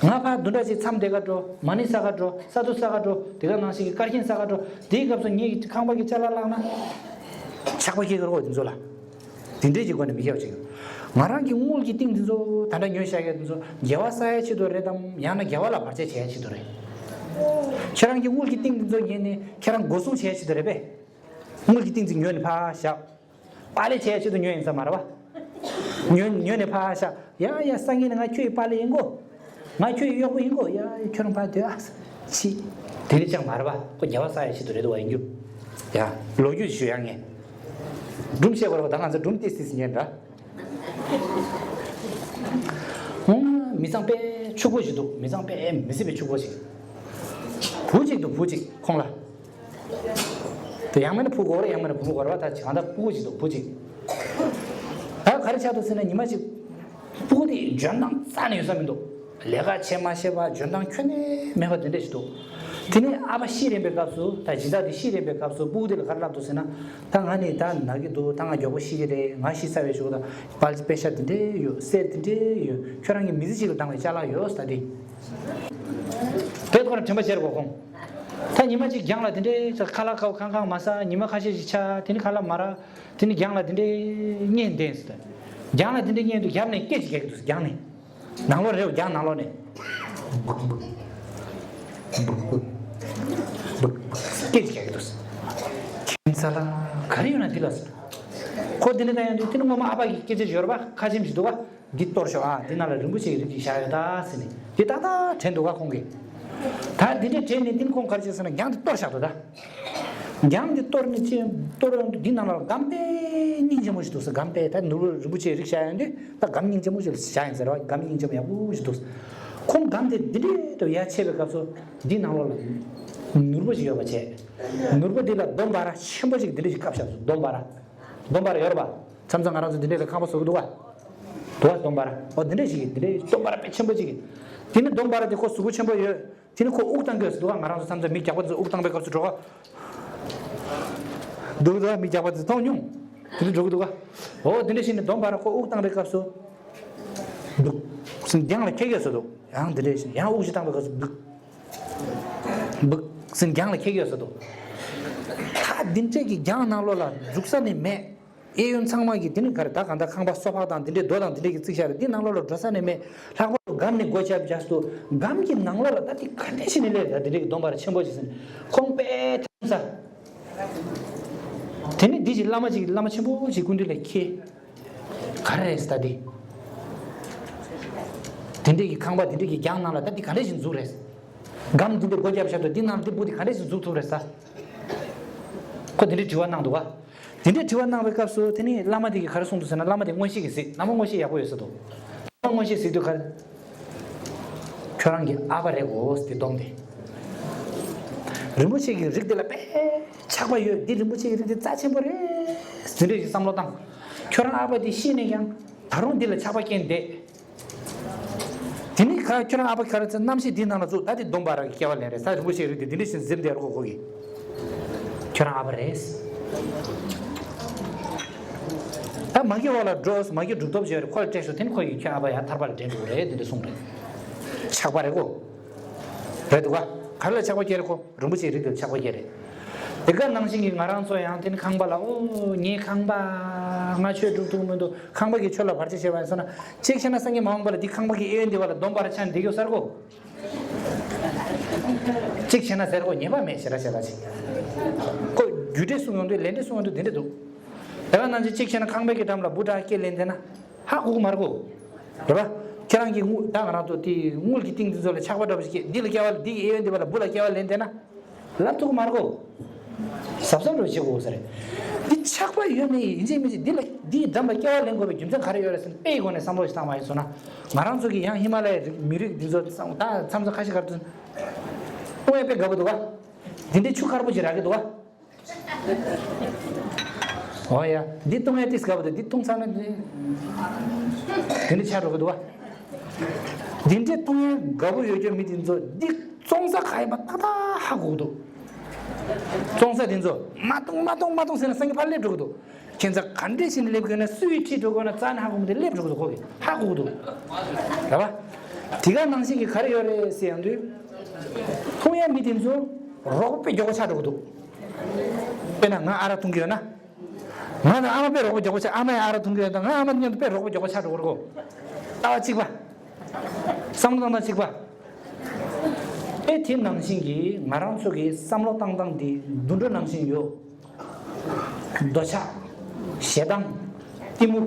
ང་ཕར་འདུ་འདྲ་ཅིག་མཚམས་དེ་ག་འགྲོ། མ་ཎི་བསགས་ག་འགྲོ། ས་རྡོ་བསགས་ག་འགྲོ། དེ་ག་ནང་བཞིན་གྱི་སྐར་མཁན་བསགས་ག་འགྲོ། དེའི་སྐབས་སུ་ངེད་ཀྱི་ཁང་པ་གི་ཅ་ལག་བརླག་ན། ཆགས་པ་སྐྱེ་གི་རེད་དེ་ཚོ་ལ། དེ་འདྲས་ཀྱི་སྒོ་ནས་མི་སྐྱབས་ཅིག་ང་རང་གི་དངུལ་གྱི་གཏིང་དེ་ཚོ་ད་ལྟ་ཉོས་བཞག་ཡ་དེ་ཚོ་དགེ་བ་བསགས་ཡ་ཆེད་དུ་རེད་དམ། ཡང་ན་དགེ་བ་ལ་བར་ཆད་བྱེད་ཡ་ཆེད་དུ་རེད། ཁྱེད་རང་གི་དངུལ་གྱི་གཏིང་དེ་ཚོ་ཉོས་ནས་ཁྱེད་རང་སྒོ་སྲུང་བྱེད་ཡ་ཆེད་དུ་རེད་པས། དངུལ་གྱི་གཏིང་ཅིག་ཉོས་ནས་ཕར་བཞག་པཱ་ལི་བྱས་ཆེད་དུ་ཉོས་ཡིན་ས་མ་རེད་པ། ཉོས་ཉོས་ནས་ཕར་བཞག་ཡ་ཡ་སང་ཉིན་ང་ཁྱོད་ཀྱི་པཱ་ལི་ཡིན་གོ། ང་ཁྱོད་ཀྱི་གཡོག་པོ་ཡིན་གོ། ཡ་ཁྱོད་རང་ཕར་སྡོད་ཨ། ཕྱི། དེ་རིགས་ཅང་མ་རེད་པ། ཁོ་རྒྱལ་བ་ས་ཡ་ཆེད་དུ་རེད་འདུག་བ་ཡིན་རྒྱུ། ཡ། ལོ་རྒྱུས་ཞུ་ཡ་ངས། སྒྲུང་བཤད་དགོས་རེད་པ། ད་ང་ཚོ་སྒྲུང་ཏིས་ཏིས་ཉན་འདྲ། ཨང་། མི་ཚང་དཔེ་ཕྱུག་པོ་ཞིག་འདུག་མི་ཚང་དཔེ་མི་སྲིད་པའི་ཕྱུག་པོ་ཞིག་བུ་གཅིག་འདུག་བུ་གཅིག་ཁོང་ལ། དེ་ཡང་མིན་ན་བུ་གོ་རེད། ཡང་མིན་ན་བུ་མོ་གོ་རེད་པ། ད་གང་ལྟར་སྤུ་གུ་ཞིག་འདུག་བུ་གཅིག་ད་ག་རེ་ཆགས་འདུག་ཟེར་ན་ཉི་མ་གཅིག་སྤུ་གུ་དེ་འཇོན་ཐང་རྩ་ནས་ཡོད་ས་མི་འདུག་ལས་ཀ་བྱེད་མ་ཤེས་པ། འཇོན་ཐང་ཁྱོན་ནས་མེད་པ་དེ་འདྲ་ཞིག་འདུག་དེ་ནས་ཨ་ཕ་ཤི་རན་པའི་སྐབས་སུ། ད་སྦྱིན་བདག་དེ་ཤི་རན་པའི་སྐབས་སུ་སྤུ་གུ་དེ་ལ་ག་རེ་ལབ་འདུག་ཟེར་ན། ད་ང་ནི་ད་ན་གི་འདུག་ད་ང་མགྱོགས་པོ་ཤི་གི་རེད། ང་ཤི་ཚར་བའི་གཞུག་ད་པཱ་ལི་པེ་ཤ་དེ་འདྲས་ཡོད། གསེར་དེ་འདྲས་ཡོད། ཁྱོད་རང་གི་མི་ཚེ་གཅིག་ལ་འདང་བའི་ཅ་ལག་ཡོད་ས་དེ། དེ་ཁོ་རང་དྲན་པ་བརྗེད་དགོས་ཁོང་། ད་ཉི་མ་གཅིག་རྒྱང་ལ་དེ་འདྲའི་ཁ་ལག་ཁ་བོ་ཁང་ཁང་མ་ཟ། ཉི་མ་ཁ་ཤས་ཤིག་ཆགས། དེ་ནི་ཁ་ལག་མ་རག་དེ་ནི་རྒྱང་ལ་དེ་འདྲའི་བརྙན་བསྟན་ཟེར། རྒྱང་ལ་དེ་འདྲའི་བརྙན་དུ་རྒྱབ་ནས་སྐད་ཅིག་རྒྱག་གི་འདུག་རྒྱང་ནས། ནང་ལོགས་རེད། རྒྱང་ནང་ལོགས་ནས། འབུག་འབུག་འབུག་འབུག་འབུག་འབུག་སྐད་ཅིག་རྒྱག་གི་འདུག་ཁྱིམ་ཚ་ལ་ག་རེ་ཡོད་ན་འདི་ལ་ཟེར། ཁོ་དེ་ནི་ད་ཡང་དུས་དེ་ནི་ངོ་མ་ཨ་ཕ་གི་སྐད་ཆ་ཡོད་རེད་པ། ཁ་ཆེམས་ཤིག་འདུག་ག་འདི་གཏོར་ཤོག་ཨ། འདི་ནང་ལ་རིན་པོ་ཆེ་གི་རིགས་ཅིག་བཞག་ཡོད་ད་ཟེར་ནས་འདི་ཏག་ཏག་དྲན་འདུག་ག་ཁོང་གིས། ད་འདི་འདྲས་དྲན་ནས་འདི་ནི་ཁོང་ག་རེ་བྱས་ཟེར་ན་རྒྱང་འདི་གཏོར་བཞག་འདུག་ད། རྒྱང་འདི་གཏོར་ནས་ཅི་གཏོར་ཡོང་དུས་འདི་ནང་ལ་སྒམ་དཔེ་སྙིང་རྗེ་མོ་ཞིག་འདུག་ཟེར། སྒམ་དཔེ་ད་ནོར་བུ་རིན་པོ་ཆེའི་རིགས་བཞག་ཡོང་དུས་ད་སྒམ་སྙིང་རྗེ་མོ་ཞིག་བཞག་ཡིན་ཟེར་བ། སྒམ་སྙིང་རྗེ་མོ་ཡག་པོ་ཞིག་འདུག་ཁོང་སྒམ་དེ་འདི་འདྲས་དུ་ཡར་ཕྱེ་བའི་སྐབས་སུ་འདི་ནང་ལོགས་ལ་ནོར་བུ་ཞིག་ཡོད་པ་བྱས། ནོར་བུ་འདི་ལ་སྡོམ་པ་ར་ཆེན་པོ་ཞིག་འདི་འདྲས་ཞིག་བཀབ་བཞག་འདུག་སྡོམ་པ་ར། སྡོམ་པ་ར་ཡོད་རེད་པ། མཚམས་མཚམས་ང་རང་ཚོ་འདི་འདྲས་ལ་ཁང་པ་བཟོ་གི་འདུག་ག་འདུག་ག་སྡོམ་པ་ར། ཨོ་འདི་འདྲས་ཞིག་འདི་འདྲས་སྡོམ་པ་ར་དཔེ་ཆེན་པོ་ཞིག་དེ་ནི་སྡོམ་པ་ར་དེ་ཁོ་གཟུགས་པོ་ཆེན་པོ་ཡོད། དེ་ནི་ཁོ་དབུགས་བཏང་གི་ཡོད་ས་འདུག་ག་ང་རང་ཚོ་མཚམས་མཚམས་མི་རྒྱགས་པ་དེ་ཚོ་དབུགས་བཏང་པའི་སྐབས་སུ་འགྲོ་ག་འདུག་འདུག་མི་རྒྱགས་པ་དེ་མཐོང་མྱོང་། དེ་འདྲས་འགྲོ་གི་འདུག་ག་ཨོ་དེ་འདྲས་ཞིག་ནི་སྡོམ་པ་ར་ཁོ་དབུགས་བཏང་པའི་སྐབས་སུ། འདུག་སེམས་རྒྱང་ལ་ཁད་ཀྱི་ཡོད་ས་འདུག་ཡང་དེ་འདྲས་ཞིག་ཡང་དབུགས་ཞིག་བཏང་པའི་སྐབས་སུ་འདུག་འདུག་སེམས་རྒྱང་ལ་ཁད་ཀྱི་ཡོད་ས་འདུག་ད་འདི་འདྲས་ཀྱི་རྒྱང་ནང་ལོགས་ལ་འཛུལ་ས་ནི་མེད། གཡས་གཡོན་ཚང་མ་གི་དེ་ནི་ག་རེ་ད་གང་ལྟར་ཁང་པ་སོ་ཕག་དང་དེ་འདྲའི་རྡོ་དང་དེ་འདྲའི་གི་བརྩིགས་བཞག་རེད། འདི་ནང་ལོགས་ལ་འགྲོ་ས་ནི་མེད། ལྷག་པར་དུ་སྒམ་ནི་སྒོ་བརྒྱབ་བཞག་སོ། སྒམ་གྱི་ནང་ལོགས་ལ་ད་དེ་ག་འདྲ་ཞིག་ནི་སླེབས་རེད། ད་དེ་འདྲའི་གི་སྡོམ་པ་ར་ཆེན་པོ་ཞིག་ཟིན་ཁོང་པས་ཐམ་ས། དེ་ནི་འདི་ཞིག་བླ་མ་ཅིག་བླ་མ་ཆེན་པོ་ཞིག་སྐུ་མདུན་ལ་ཁྱེད། ག་རེ་རེད་ད་དེ། དེ་འདྲའི་གི་ཁང་པ་དེ་འདྲའི་གི་རྒྱང་ནང་ལ་ད་དེ་ག་འདྲ་ཞིག་འཛུལ་རེད། སྒམ་འདི་འདྲའི་སྒོ་བརྒྱབ་བཞག་སོ། འདི་ནང་འདི་སྦུག་དེ་ག་འདྲ་ཞིག་འཛུལ་ཐུབ་རེད་ས། ཁོ་དེ་འདྲའི་དྲི་བ་གནང་འདུག་ག་དེ་འདྲའི་དྲི་བ་གནང་བའི་སྐབས་སུ་དེ་ནི་བླ་མ་དེ་གིས་ག་རེ་གསུངས་འདུག་ཟེར་ན། བླ་མ་དེ་མངོན་ཤེས་ཀྱིས་གཟིགས། བླ་མ་མངོན་ཤེས་ཡག་པོ་ཡོད་ས་འདུག་བླ་མ་མངོན་ཤེས་གཟིགས་དུས་ག་རེ། ཁྱོད་རང་གི་ཨ་ཕ་རེད་གོ་དེ་སྡོམ་དེ། རིན་པོ་ཆེ་གི་རིགས་དེ་ལ་དཔེ་ཆགས་པ་ཡོད། འདི་རིན་པོ་ཆེ་གི་རིགས་དེ་རྩ་ཆེན་པོ་རེད། དེ་འདྲ་ཞིག་བསམ་བློ་བཏང་། ཁྱོད་རང་ཨ་ཕ་དེ་ཤི་ནས་ཀྱང་ད་རུང་འདི་ལ་ཆགས་པ་སྐྱེས་བསྡད། དེ་ནི་ཁ་ཁྱོད་རང་ཨ་ཕ་ག་རེ་ཚེ་རྣམ་ཤེས་འདི་ནང་ལ་བཙུགས། ད་དེ་སྡོམ་པ་རང་གི་སྐྱེ་བ་ལེན་རེད། ས་རིན་པོ་ཆེའི་རིགས་དེ་འདི་འདྲ་ཞིག་འཛིན་བསྡད་རོགས་གོ་གི་ཁྱོད་རང་ཨ་ཕ་རེད། ད་མ་གི་འོག་ལ་འགྲོ། མ་གི་གྲུབ་ཐོབ་བྱས་རེད། ཁོ་ལ་སྤྲད་ཤོག་དེ་ནི་ཁོ་ཡིས་ཁྱོད་ཨ་ཕ་ཡང་ཐར་པ་ལ་འདྲེན་འགྲོ་གི་རེད། འདི་འདྲ་གསུངས་རེད། ཆགས་པ་རེད་གོ་རེད་འདུག་ག་ག་རེ་ལ་ཆགས་པ་སྐྱེ་རེད་གོ་རིན་པོ་ཆེའི་རིགས་དེ་ལ་ཆགས་པ་སྐྱེ་རེད། དེ་ག་ནང་བཞིན་གྱི་ང་རང་ཚོ་ཡང་དེ་ནི་ཁང་པ་ལ་ཨོ་ངའི་ཁང་པ་ང་ཆོས་སྒྲུབ་ཐུབ་མི་འདུག་ཁང་པ་གི་ཆོས་ལ་བར་ཆད་བྱས་པ་ཡིན་སོང་ན་གཅིག་བྱས་ན་སངས་རྒྱས་མ་འོངས་པ་ལ་འདི་ཁང་པ་གི་གཡས་གཡོན་འདི་བ་ལ་སྡོམ་པ་ར་ཆགས་འདི་གི་སར་གོ་གཅིག་བྱས་ན་ཟེར་གོ་ཉེས་པ་མེད་ཞེ་དྲག་ཞེ་དྲག་ཅིག་ཁོ་རྒྱུ་འབྲས་གསུང་ཡོང་དུས་ལས་འབྲས་གསུང་ཡོང་དུས་འདི་འདྲ་འདུག་དེ་ག་ནང་བཞིན་གཅིག་བྱས་ན་ཁང་པའི་གི་འགྲམ་ལ་འབུ་དྲག་སྐྱེས་ལེན་བསྡད་ན་ཧ་གོ་གི་མ་རེད་གོ། རེད་པ། ཁྱེད་རང་གི་དངུལ་ད་ང་རང་ཚོ་དེ་དངུལ་གྱི་སྟེང་འདི་ཚོ་ལ་ཆག་པ་འདྲ་པོ་ཞིག་སྐྱེས་འདི་ལ་སྐྱེ་བ་ལ་འདི་གི་གཡས་གཡོན་འདི་པ་ལ་འབུ་ལ་སྐྱེ་བ་ལེན་བསྡད་ན། ལབ་ཐུབ་ཀྱི་མ་རེད་གོ། གཟབ་གཟབ་རུ་བྱེད་དགོས་ས་རེད། འདི་ཆགས་པ་ཡོད་མེད་ཡིན་གཅིག་མིན་གཅིག་འདི་ལ་འདིའི་འགྲམ་ལ་སྐྱེ་བ་ལེན་དགོས་པའི་རྒྱུ་མཚན་ག་རེ་ཡོད་རེད་ཟེར་ན་དཔེ་ཡི་སྒོ་ནས་བསམ་བློ་ཞིག་བཏང་བ་ཡིན་སོང་ན། ང་རང་ཚོ་གི་ཡང་ཧི་མ་ལ་ཡའི་རིགས་མི་རིགས་འདི་ཚོ་ད་མཚམས་མཚམས་ཁ་ཤས་ཁ་ཐུག་ཨོ་ཡ་དཔེ་དགའ་པོ་འདུག་ག་འདི་འདྲའི་ཆུ་དཀར་པོ་ཞིག་རག་གི་འདུག་ག་ཨོ་ཡ། འདི་བཏུང་ཡ་ཏིས་དགའ་པོ་འདུག་འདི་བཏུང་ཚར་ན་འདི་འདི་འདྲའི་ཆགས་འགྲོ་གི་འདུག་ག་འདི་འདྲའི་བཏུང་ཡ་དགའ་པོ་ཡོད་རྒྱུ་མི་འདི་ཚོ་འདི་བཙོང་ས་ག་ཡིན་པ་ཏག་ཏག་ཧ་གོ་གི་འདུག་བཙོང་ས་འདི་ཚོ་མ་བཏུང་མ་བཏུང་མ་བཏུང་ཟེར་ན་སང་གི་ཕར་སླེབས་འགྲོ་གི་འདུག་ཁྱེད་ཚོ་ག་འདྲས་བྱས་ནས་སླེབས་དགོས་ན་སུའི་ཁྲིད་འགྲོ་དགོས་ན་རྩ་ནས་ཧ་གོ་མི་འདུག་སླེབས་འགྲོ་གི་འདུག་ཁོ་གི་ཧ་གོ་གི་འདུག་རེད་པ། དེ་ག་ནང་བཞིན་གྱི་ག་རེ་ཡོད་རེད་ཟེར་ཡོང་དུས། འཐུང་ཡ་མི་དེ་ཚོ་རོགས་པ་དཔེ་མགྱོགས་པོ་ཆགས་འགྲོ་གི་འདུག་དཔེར་ན་ང་ཨ་རག་འཐུང་གི་ཡོད་ན། ང་དང་ཨ་མ་དཔེ་རོགས་པ་མགྱོགས་པོ་ཆགས། ཨ་མ་ཡང་ཨ་རག་འཐུང་གི་ཡོད་ན་ང་ཨ་མ་མཉམ་དུ་དཔེ་རོགས་པ་མགྱོགས་པོ་ཆགས་འགྲོ་གི་རེད་གོ། ལྟ་བ་གཅིག་པ། བསམ་བློ་བཏང་སྟངས་གཅིག་པ། ཨེ་དེ་ནང་བཞིན་གྱི་ང་རང་ཚོ་གི་བསམ་བློ་བཏང་སྟངས་འདི་དུད་འགྲོ་ནང་བཞིན་ཡོད། འདོད་ཆགས། ཞེ་སྡང་། གཏི་མུག་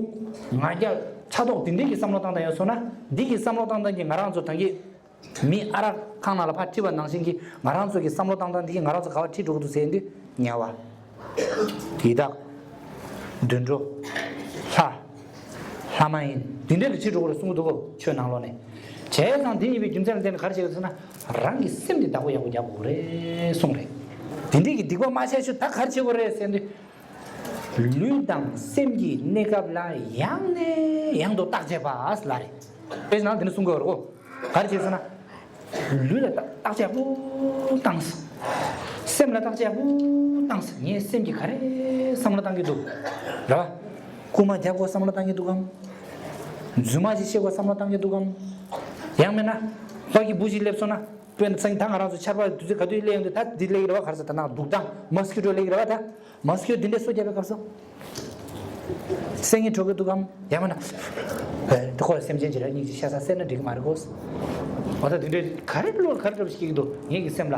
ང་རྒྱལ། ཕྲག་དོག་འདི་འདྲའི་གི་བསམ་བློ་བཏང་སྟངས་ཡོད་སོང་ན་འདི་གི་བསམ་བློ་བཏང་སྟངས་ཀྱིས་ང་རང་ཚོ་ད་གིན་མི་ཨ་རག་ཁང་ནང་ལ་ཕར་ཁྲིད་པ་ནང་བཞིན་གྱི་ང་རང་ཚོ་གི་བསམ་བློ་བཏང་སྟངས་འདི་གིས་ང་རང་ཚོ་ག་པར་ཁྲིད་འགྲོ་གི་འདུག་ཟེར་དུས་དམྱལ་བ། ཡི་དྭགས། དུད་འགྲོ། ལྷ། ལྷ་མ་ཡིན་འདི་འདྲ་ལ་ཁྲིད་འགྲོ་གི་རེད་གསུང་གི་འདུག་གོ་ཆོས་ནང་ལོགས་ནས། བྱས་ཙང་དེ་ཡིན་པའི་རྒྱུ་མཚན་ལ་བརྟེན་ནས་ག་རེ་བྱེད་དགོས་ཟེར་ན། རང་གི་སེམས་དེ་བདག་པོ་ཡག་པོ་རྒྱག་དགོས་རེད་གསུངས་རེད། དེ་འདྲའི་གི་སྡིག་པ་མ་བྱས་ཆོག་ད་ག་རེ་བྱེད་དགོས་རེད་ཟེར་དུས། ལུས་དང་སེམས་ཀྱི་གནས་སྐབས་ལ་ཡང་ནས་ཡང་དུ་བརྟག་དཔྱད་པ་ལ་རེད། དཔེ་ནང་དེ་འདྲ་གསུང་གི་ཡོད་རེད་གོ་ག་རེ་བྱེད་ཟེར་ན། ལུས་ལ་བརྟག་བརྟག་དཔྱད་པོ་བཏང་། སེམས་ལ་བརྟག་དཔྱད་པོ་བཏང་། ངའི་སེམས་ཀྱིས་ག་རེ་བསམ་བློ་བཏང་གི་འདུག་རེད་བ། རྐུན་མ་རྒྱག་དགོས་བསམ་བློ་བཏང་གི་འདུག་གམ། རྫུན་མ་ཞིག་བཤད་དགོས་བསམ་བློ་བཏང་གི་འདུག་གམ། ཡང་མིན་ན། ཕ་གི་འབུ་ཞིག་སླེབས་སོང་ན། དཔེར་ན་སང་ཉིན་ད་ང་རང་ཚོ་ཆར་པ་དུས་ཚོད་ག་དུས་སླེབས་ཡོང་དུས་ད་འདི་སླེབས་ཀྱི་རེད་བ། ག་རེ་ཟེར་ད་ནང་དུག་སྦྲང་མོ་སི་ཀི་ཊོ་སླེབས་ཀྱི་རེད་བ་ད། མོ་སི་ཀི་ཊོ་འདི་འདྲས་སོ་བརྒྱབ་པའི་སྐབས་སུ། སེམས་ངན་འགྲོ་གི་འདུག་གམ། ཡང་མིན་ན། ཨེ། འདི་ཁོ་སེམས་ཅན་ཅིག་རེད། སྙིང་རྗེ་ཤ་ཚ་བསད་ན་འགྲིག་གི་མ་རེད་གོ། འོ་ད་འདི་འདྲའི་ག་རེ་བློ་ག་རེ་འདྲ་པོ་ཞིག་སྐྱེ་གི་འདུག་ངེད་ཀྱི་སེམས་ལ།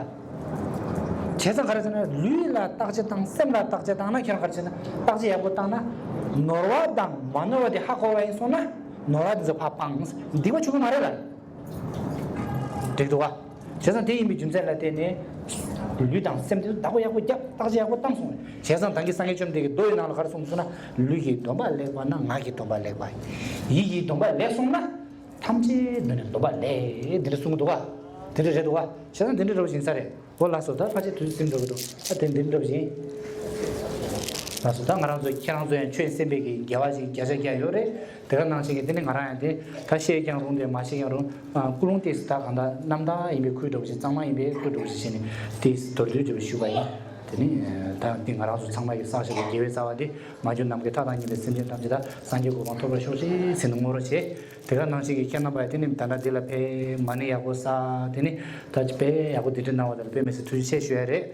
བྱས་ཙང་ག་རེ་ཟེར་ན་ལུས་ལ་བརྟག་དཔྱད་བཏང་། སེམས་ལ་བརྟག་དཔྱད་བཏང་ན། ཁྱེད་རང་ག་རེ་བྱས་ན་བརྟག་དཔྱད་ཡག་པོ་བཏང་ན། ནོར་བ་དང་མ་ནོར་བ་དེ་ཧ་གོ་བ་ཡིན་སོང་ན། ནོར་བ་དེ་ཚོ་ཕར་སྤངས། སྡིག་པ་བྱུང་གི་མ་རེད་ལ། འགྲིག་འདུག་བ། བྱས་ཙང་དེ་ཡིན་པའི་རྒྱུ་མཚན་ལ་བརྟེན་ནས། ལུས་དང་སེམས་དེ་ཚོ་བདག་པོ་ཡག་པོ་རྒྱབ། བརྟག་དཔྱད་ཡག་པོ་བཏང་སོང་། བྱས་ཙང་ད་གིན་སངས་རྒྱས་བཅོམ་ལྡན་འདས་ཀྱིས་མདོ་ཡི་ནང་ལ་ག་རེ་གསུངས་སོང་ན། ལུས་ཀྱི་སྡོམ་པ་ལེགས་པ་ན་ངག་གི་སྡོམ་པ་ལེགས་པ། ཡིད་ཀྱི་སྡོམ་པ་ལེགས་སོང་ན། ཐམས་ཅད་དོན་ནི་སྡོམ་པ་ལེགས། དེ་འདྲ་གསུངས་འདུག་བ། དེ་འདྲ་རེད་འདུག་བ། བྱས་ཙང་དེ་འདྲ་འདྲ་པོ་ཞིག་ཡིན་ས་རེད། འོ་ལགས་སོ། ད་ཕལ་ཆེར་དུས་ཚོད་ཟིན་འགྲོ་གི་འདུག་ད་དེ་འདི་འདྲ་པོ་ཞིག་ཡིན། ལགས་སོ། ད་ང་རང་ཚོ་ཁྱེད་རང་ཚོ་ཡང་ཆོས་གསན་པའི་གི་འགལ་བ་ཞིག་བརྒྱ་ཆ་བརྒྱ་ཡོད་རེད། དེ་ག་ནང་བཞིན་གྱི་དེ་ནི་ང་རང་ཡང་དེ་ད་བཤད་ཀྱང་རུང་དེ་མ་བཤད་ཀྱང་རུང་། ཨ། ཀུན་སློང་ཏོག་ཙམ་ད་གང་ལྟར་རྣམ་དག་ཡིན་པའི་ཁུལ་འདྲ་པོ་ཞིག་གཙང་མ་ཡིན་པའི་ཁུལ་འདྲ་པོ་ཞིག་བྱས་ནས་དེ་མདོར་བསྡུས་འདྲ་པོ་ཞུས་པ་ཡིན། དེ་ནི་ད་འདི་ང་རང་ཚོ་ཚང་མ་གིས་བསགས་བཞག་པའི་དགེ་བའི་རྩ་བ་དེ་མ་གྱུར་ནམ་མཁའི་མཐའ་དང་མཉམ་པའི་སེམས་ཅན་ཐམས་ཅད་ད་སངས་རྒྱས་གོ་འཕང་ཐོབ་པར་ཤོག་ཅེས་ཟེར་ནས་བསྔོ་རོགས་བྱེད། དེ་ག་ནང་བཞིན་གྱི་ཁྱེད་རྣམ་པ་དེ་ནི་ད་ལྟ་འདི་ལ་ཕེབས། མ་ཎི་ཡག་པོ་བསགས། དེ་ནི་ད་དཔེ་ཡག་པོ་འདི་འདྲ་གནང་བ་དེ་ལ་དཔེ་མི་སྲིད་ཐུགས་རྗེ་ཆེ་ཞུ་ཡ་རེད།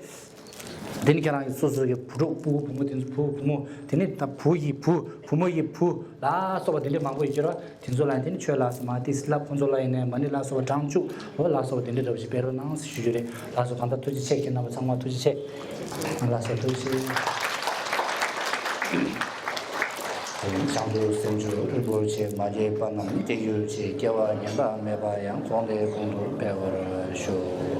དེ་ནི་ཁྱེད་རང་གི་སོ་སོ་གི་བུ་ཕྲུག་སྤུ་གུ་བུ་མོ་དེ་ཚོ། བུ་བུ་མོ། དེ་ནི་ད་བུ་ཡི་བུ། བུ་མོ་ཡི་བུ་ལ་སོགས་པ་དེ་འདྲ་མང་པོ་ཡོད་ཀྱི་རེད། དེ་ཚོ་ལ་དེ་ནི་ཆོས་ལ་སོགས་མ་ཏིས་ལབ། ཁོང་ཚོ་ལ་ཡིན་ནའི་མ་ཎི་ལ་སོགས་པ་གྲངས་བཅུ་འོ་ལ་སོགས་པ་དེ་འདྲ་འདྲ་པོ་ཞིག་སྤེལ་རོགས་གནང་ཞུ་རྒྱུ་རེད། ལགས་སོ། གང་ལྟར་ཐུགས་རྗེ་ཆེ། ཁྱེད་རྣམ་པ་ཚང་མ་ཐུགས་རྗེ་ཆེ། ལགས་སོ། ཐུགས་རྗེ་ཆེ། བྱང་ཆུབ་སེམས་མཆོག་རིན་པོ་ཆེ། མ་སྐྱེས་པ་རྣམས་སྐྱེ་གྱུར་ཅིག་སྐྱེ་བ་ཉམས་པ་མེད་པ་ཡང་། གོང་ནས་གོང་དུ་འཕེལ་བར་ཤོག